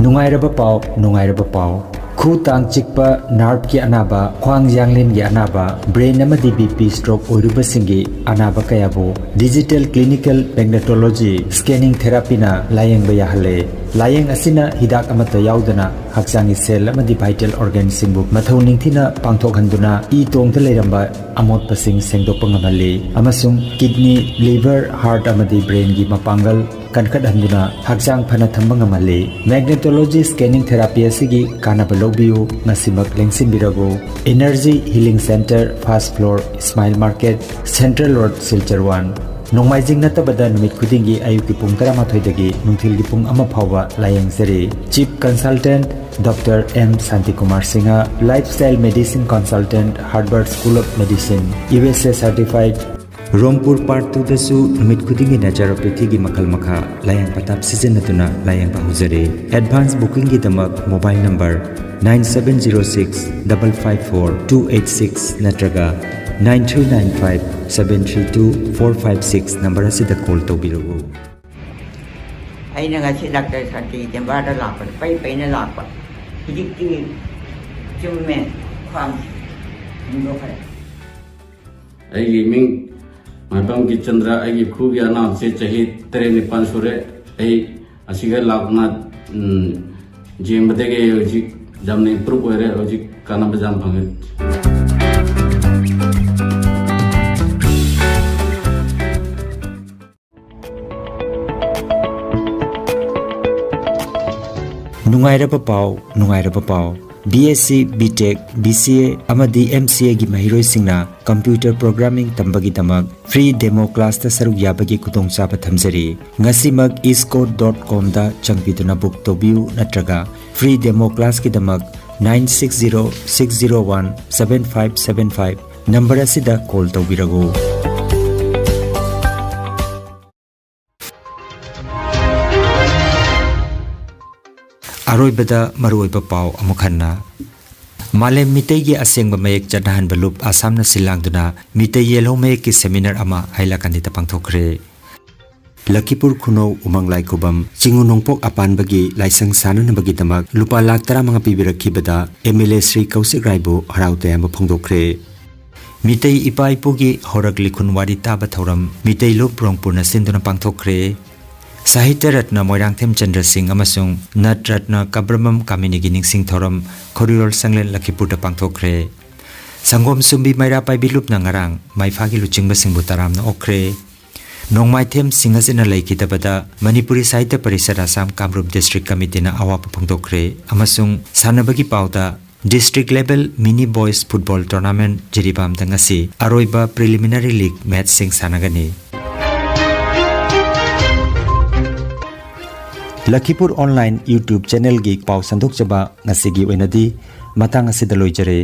ꯅꯨꯡꯉꯥꯏꯔꯕ ꯄꯥꯎ, ꯅꯨꯡꯉꯥꯏꯔꯕ ꯄꯥꯎ꯫ ꯈꯨ ꯇꯥꯡ ꯆꯤꯛꯄ, ꯅꯥꯔꯚꯀꯤ ꯑꯅꯥꯕ, ꯈ꯭ꯋꯥꯡ ꯌꯥꯡꯂꯦꯟꯒꯤ ꯑꯅꯥꯕ, ꯕ꯭ꯔꯦꯟ ꯑꯃꯗꯤ ꯕꯤ ꯄꯤ ꯁ꯭ꯇ꯭ꯔꯣꯛ ꯑꯣꯏꯔꯨꯕꯁꯤꯡꯒꯤ ꯑꯅꯥꯕ ꯀꯌꯥꯕꯨ ꯗꯤꯖꯤꯇꯦꯜ ꯀ꯭ꯂꯤꯅꯤꯀꯦꯜ ꯃꯦꯒꯅꯦꯇꯣꯂꯣꯖꯤ ꯁ꯭ꯀꯦꯅꯤꯡ ꯊꯦꯔꯥꯄꯤꯅ ꯂꯥꯌꯦꯡꯕ ꯌꯥꯍꯜꯂꯦ꯫ ꯂꯥꯌꯦꯡ ꯑꯁꯤꯅ ꯍꯤꯗꯥꯛ ꯑꯃꯠꯇ ꯌꯥꯎꯗꯅ ꯍꯛꯆꯥꯡꯒꯤ ꯁꯦꯜ ꯑꯃꯗꯤ ꯚꯥꯏꯇꯦꯜ ꯑꯣꯔꯒꯥꯟꯁꯤꯡꯕꯨ ꯃꯊꯧ ꯅꯤꯡꯊꯤꯅ ꯄꯥꯡꯊꯣꯛꯍꯟꯗꯨꯅ ꯏ ꯇꯣꯡꯗ ꯂꯩꯔꯝꯕ ꯑꯃꯣꯠꯄꯁꯤꯡ ꯁꯦꯡꯗꯣꯛꯄ ꯉꯝꯍꯜꯂꯤ ꯑꯃꯁꯨꯡ ꯀꯤꯗꯅꯤ, ꯂꯤꯚꯔ, ꯍꯥꯔꯠ ꯑꯃꯗꯤ ꯕ꯭ꯔꯦꯟꯒꯤ ꯃꯄꯥꯡꯒꯜ ꯀꯟꯈꯠꯍꯟꯗꯨꯅ ꯍꯛꯆꯥꯡ ꯐꯅ ꯊꯝꯕ ꯉꯝꯍꯜꯂꯤ꯫ ꯃꯦꯒꯅꯦꯇꯣꯂꯣꯖꯤ ꯁ꯭ꯀꯦꯅꯤꯡ ꯊꯦꯔꯥꯄꯤ ꯑꯁꯤꯒꯤ ꯀꯥꯟꯅꯕ ꯂꯧꯕꯤꯌꯨ, ꯉꯁꯤꯃꯛ ꯂꯦꯡꯁꯤꯟꯕꯤꯔꯕꯨ꯫ Energy healing centre, first floor, Ismail market, central road, Silchar one. ꯅꯣꯡꯃꯥꯏꯖꯤꯡ ꯅꯠꯇꯕꯗ ꯅꯨꯃꯤꯠ ꯈꯨꯗꯤꯡꯒꯤ ꯑꯌꯨꯛꯀꯤ ꯄꯨꯡ ꯇꯔꯥꯃꯥꯊꯣꯏꯗꯒꯤ ꯅꯨꯡꯊꯤꯜꯒꯤ ꯄꯨꯡ ꯑꯃ ꯐꯥꯎꯕ ꯂꯥꯌꯦꯡꯖꯔꯤ꯫ Chief consultant doctor M Shantikumar Singh, lifestyle medicine consultant, Harvard school of medicine, U S A certified. Rongpur part ꯇꯨꯗꯁꯨ ꯅꯨꯃꯤꯠ ꯈꯨꯗꯤꯡꯒꯤ ꯅꯦꯆꯔꯣꯄꯦꯊꯤꯒꯤ ꯃꯈꯜ ꯃꯈꯥ ꯂꯥꯌꯦꯡ ꯄꯊꯥꯞ ꯁꯤꯖꯤꯟꯅꯗꯨꯅ ꯂꯥꯌꯦꯡꯕ ꯍꯧꯖꯔꯤ꯫ ꯑꯦꯗꯚꯥꯟꯁ ꯕꯨꯀꯤꯡꯒꯤꯗꯃꯛ mobile number nine seven zero six double five four two eight six ꯅꯠꯇ꯭ꯔꯒ nine three nine five seven three two four five six number ꯑꯁꯤꯗ ꯀꯣꯜ ꯇꯧꯕꯤꯔꯛꯎ꯫ ꯑꯩꯅ ꯉꯁꯤ ꯗꯥꯛꯇꯔ ꯁꯥꯟꯇꯤ ꯆꯦꯝꯕꯥꯔꯗ ꯂꯥꯛꯄꯗ ꯄꯩ ꯄꯩꯅ ꯂꯥꯛꯄ꯫ ꯍꯧꯖꯤꯛꯇꯤ ꯆꯨꯝꯃꯦ, ꯈ꯭ꯋꯥꯡ ꯍꯦꯟꯗꯣꯛꯈ꯭ꯔꯦ꯫ ꯑꯩꯒꯤ ꯃꯤꯡ ꯃꯥꯏꯕꯝ ꯒꯤꯆꯟꯗ꯭ꯔ, ꯑꯩꯒꯤ ꯈꯨꯒꯤ ꯑꯅꯥꯕꯁꯦ ꯆꯍꯤ ꯇꯔꯦꯠ ꯅꯤꯄꯥꯜ ꯁꯨꯔꯦ꯫ ꯑꯩ ꯑꯁꯤꯒ ꯂꯥꯛꯅ, ꯎꯝ, ꯌꯦꯡꯕꯗꯒꯤ ꯑꯩ ꯍꯧꯖꯤꯛ ꯌꯥꯝꯅ ꯏꯝꯄ꯭ꯔꯨꯞ ꯑꯣꯏꯔꯦ, ꯍꯧꯖꯤꯛ ꯀꯥꯟꯅꯕ ꯌꯥꯝ ꯐꯪꯉꯦ꯫ ꯅꯨꯡꯉꯥꯏꯔꯕ ꯄꯥꯎ, ꯅꯨꯡꯉꯥꯏꯔꯕ ꯄꯥꯎ꯫ B S C, B Tech, B C A ꯑꯃꯗꯤ M C A ꯒꯤ ꯃꯍꯩꯔꯣꯏꯁꯤꯡꯅ computer programming ꯇꯝꯕꯒꯤꯗꯃꯛ free demo class ꯇ ꯁꯔꯨꯛ ꯌꯥꯕꯒꯤ ꯈꯨꯗꯣꯡꯆꯥꯕ ꯊꯝꯖꯔꯤ꯫ ꯉꯁꯤꯃꯛ eastcoast dot com ꯗ ꯆꯪꯕꯤꯗꯨꯅ book ꯇꯧꯕꯤꯌꯨ ꯅꯠꯇ꯭ꯔꯒ free demo class ꯀꯤꯗꯃꯛ nine six zero six zero one seven five seven five number ꯑꯁꯤꯗ call ꯇꯧꯕꯤꯔꯛꯎ꯫ ꯑꯔꯣꯏꯕꯗ ꯃꯔꯨꯑꯣꯏꯕ ꯄꯥꯎ ꯑꯃꯨꯛ ꯍꯟꯅ꯫ ꯃꯥꯂꯦꯝ ꯃꯤꯇꯩꯒꯤ ꯑꯁꯦꯡꯕ ꯃꯌꯦꯛ ꯆꯠꯅꯍꯟꯕ ꯂꯨꯞ ꯑꯁꯥꯝꯅ ꯁꯤꯜꯂꯥꯡꯗꯨꯅ ꯃꯤꯇꯩ ꯌꯦꯜꯍꯧ ꯃꯌꯦꯛꯀꯤ seminar ꯑꯃ ꯍꯥꯏꯂꯥꯀꯥꯟꯗꯤꯗ ꯄꯥꯡꯊꯣꯛꯈ꯭ꯔꯦ꯫ ꯂꯈꯤꯄꯨꯔ ꯈꯨꯅꯧ ꯎꯃꯪ ꯂꯥꯏꯈꯨꯕꯝ ꯆꯤꯡꯉꯨ ꯅꯣꯡꯄꯣꯛ ꯑꯄꯥꯟꯕꯒꯤ ꯂꯥꯏꯁꯪ ꯁꯥꯅꯅꯕꯒꯤꯗꯃꯛ ꯂꯨꯄꯥ ꯂꯥꯈ ꯇꯔꯥꯃꯉꯥ ꯄꯤꯕꯤꯔꯛꯈꯤꯕꯗ M L A ꯁ꯭ꯔꯤ ꯀꯧꯁꯤꯛ ꯔꯥꯏꯕꯨ ꯍꯔꯥꯎ ꯇꯌꯥꯝꯕ ꯐꯣꯡꯗꯣꯛꯈ꯭ꯔꯦ꯫ ꯃꯤꯇꯩ ꯏꯄꯥ ꯏꯄꯨꯒꯤ ꯍꯧꯔꯛꯂꯤ ꯈꯨꯟꯋꯥꯔꯤ ꯇꯥꯕ ꯊꯧꯔꯝ ꯃꯤꯇꯩ ꯂꯨꯞ ꯔꯣꯡꯄꯨꯔꯅ ꯁꯤꯟꯗꯨꯅ ꯄꯥꯡꯊꯣꯛꯈ꯭ꯔꯦ꯫ ꯁꯥꯍꯤꯇ꯭ꯌ ꯔꯠꯅ ꯃꯣꯏꯔꯥꯡꯊꯦꯝ ꯆꯟꯗ꯭ꯔ ꯁꯤꯡ ꯑꯃꯁꯨꯡ ꯅꯠ ꯔꯠꯅ ꯀꯕ꯭ꯔꯃꯝ ꯀꯥꯃꯤꯅꯤꯒꯤ ꯅꯤꯡꯁꯤꯡ ꯊꯧꯔꯝ ꯈꯣꯔꯤꯔꯣꯜ ꯁꯪꯂꯦꯟ ꯂꯈꯤꯄꯨꯔꯗ ꯄꯥꯡꯊꯣꯛꯈ꯭ꯔꯦ꯫ ꯁꯪꯒꯣꯝ ꯁꯨꯝꯕꯤ ꯃꯩꯔꯥ ꯄꯥꯏꯕꯤ ꯂꯨꯞꯅ ꯉꯔꯥꯡ ꯃꯥꯏꯐꯥꯒꯤ ꯂꯨꯆꯤꯡꯕꯁꯤꯡꯕꯨ ꯇꯔꯥꯝꯅ ꯑꯣꯛꯈ꯭ꯔꯦ꯫ ꯅꯣꯡꯃꯥꯏꯊꯦꯝ ꯁꯤꯡ ꯑꯁꯤꯅ ꯂꯩꯈꯤꯗꯕꯗ ꯃꯅꯤꯄꯨꯔꯤ ꯁꯥꯍꯤꯇ꯭ꯌ ꯄꯔꯤꯁꯠ ꯑꯁꯥꯝ ꯀꯥꯃꯔꯨꯞ district committee ꯅ ꯑꯋꯥꯕ ꯐꯣꯡꯗꯣꯛꯈ꯭ꯔꯦ ꯑꯃꯁꯨꯡ ꯁꯥꯟꯅꯕꯒꯤ ꯄꯥꯎꯗ district level mini boys football tournament ꯖꯤꯔꯤꯕꯥꯝꯗ ꯉꯁꯤ ꯑꯔꯣꯏꯕ preliminary league match ꯁꯤꯡ ꯁꯥꯟꯅꯒꯅꯤ꯫ ꯂꯈꯤꯄꯨꯔ online YouTube channel ꯒꯤ ꯄꯥꯎ ꯁꯟꯗꯣꯛꯆꯕ ꯉꯁꯤꯒꯤ ꯑꯣꯏꯅꯗꯤ ꯃꯇꯥꯡ ꯑꯁꯤꯗ ꯂꯣꯏꯖꯔꯦ꯫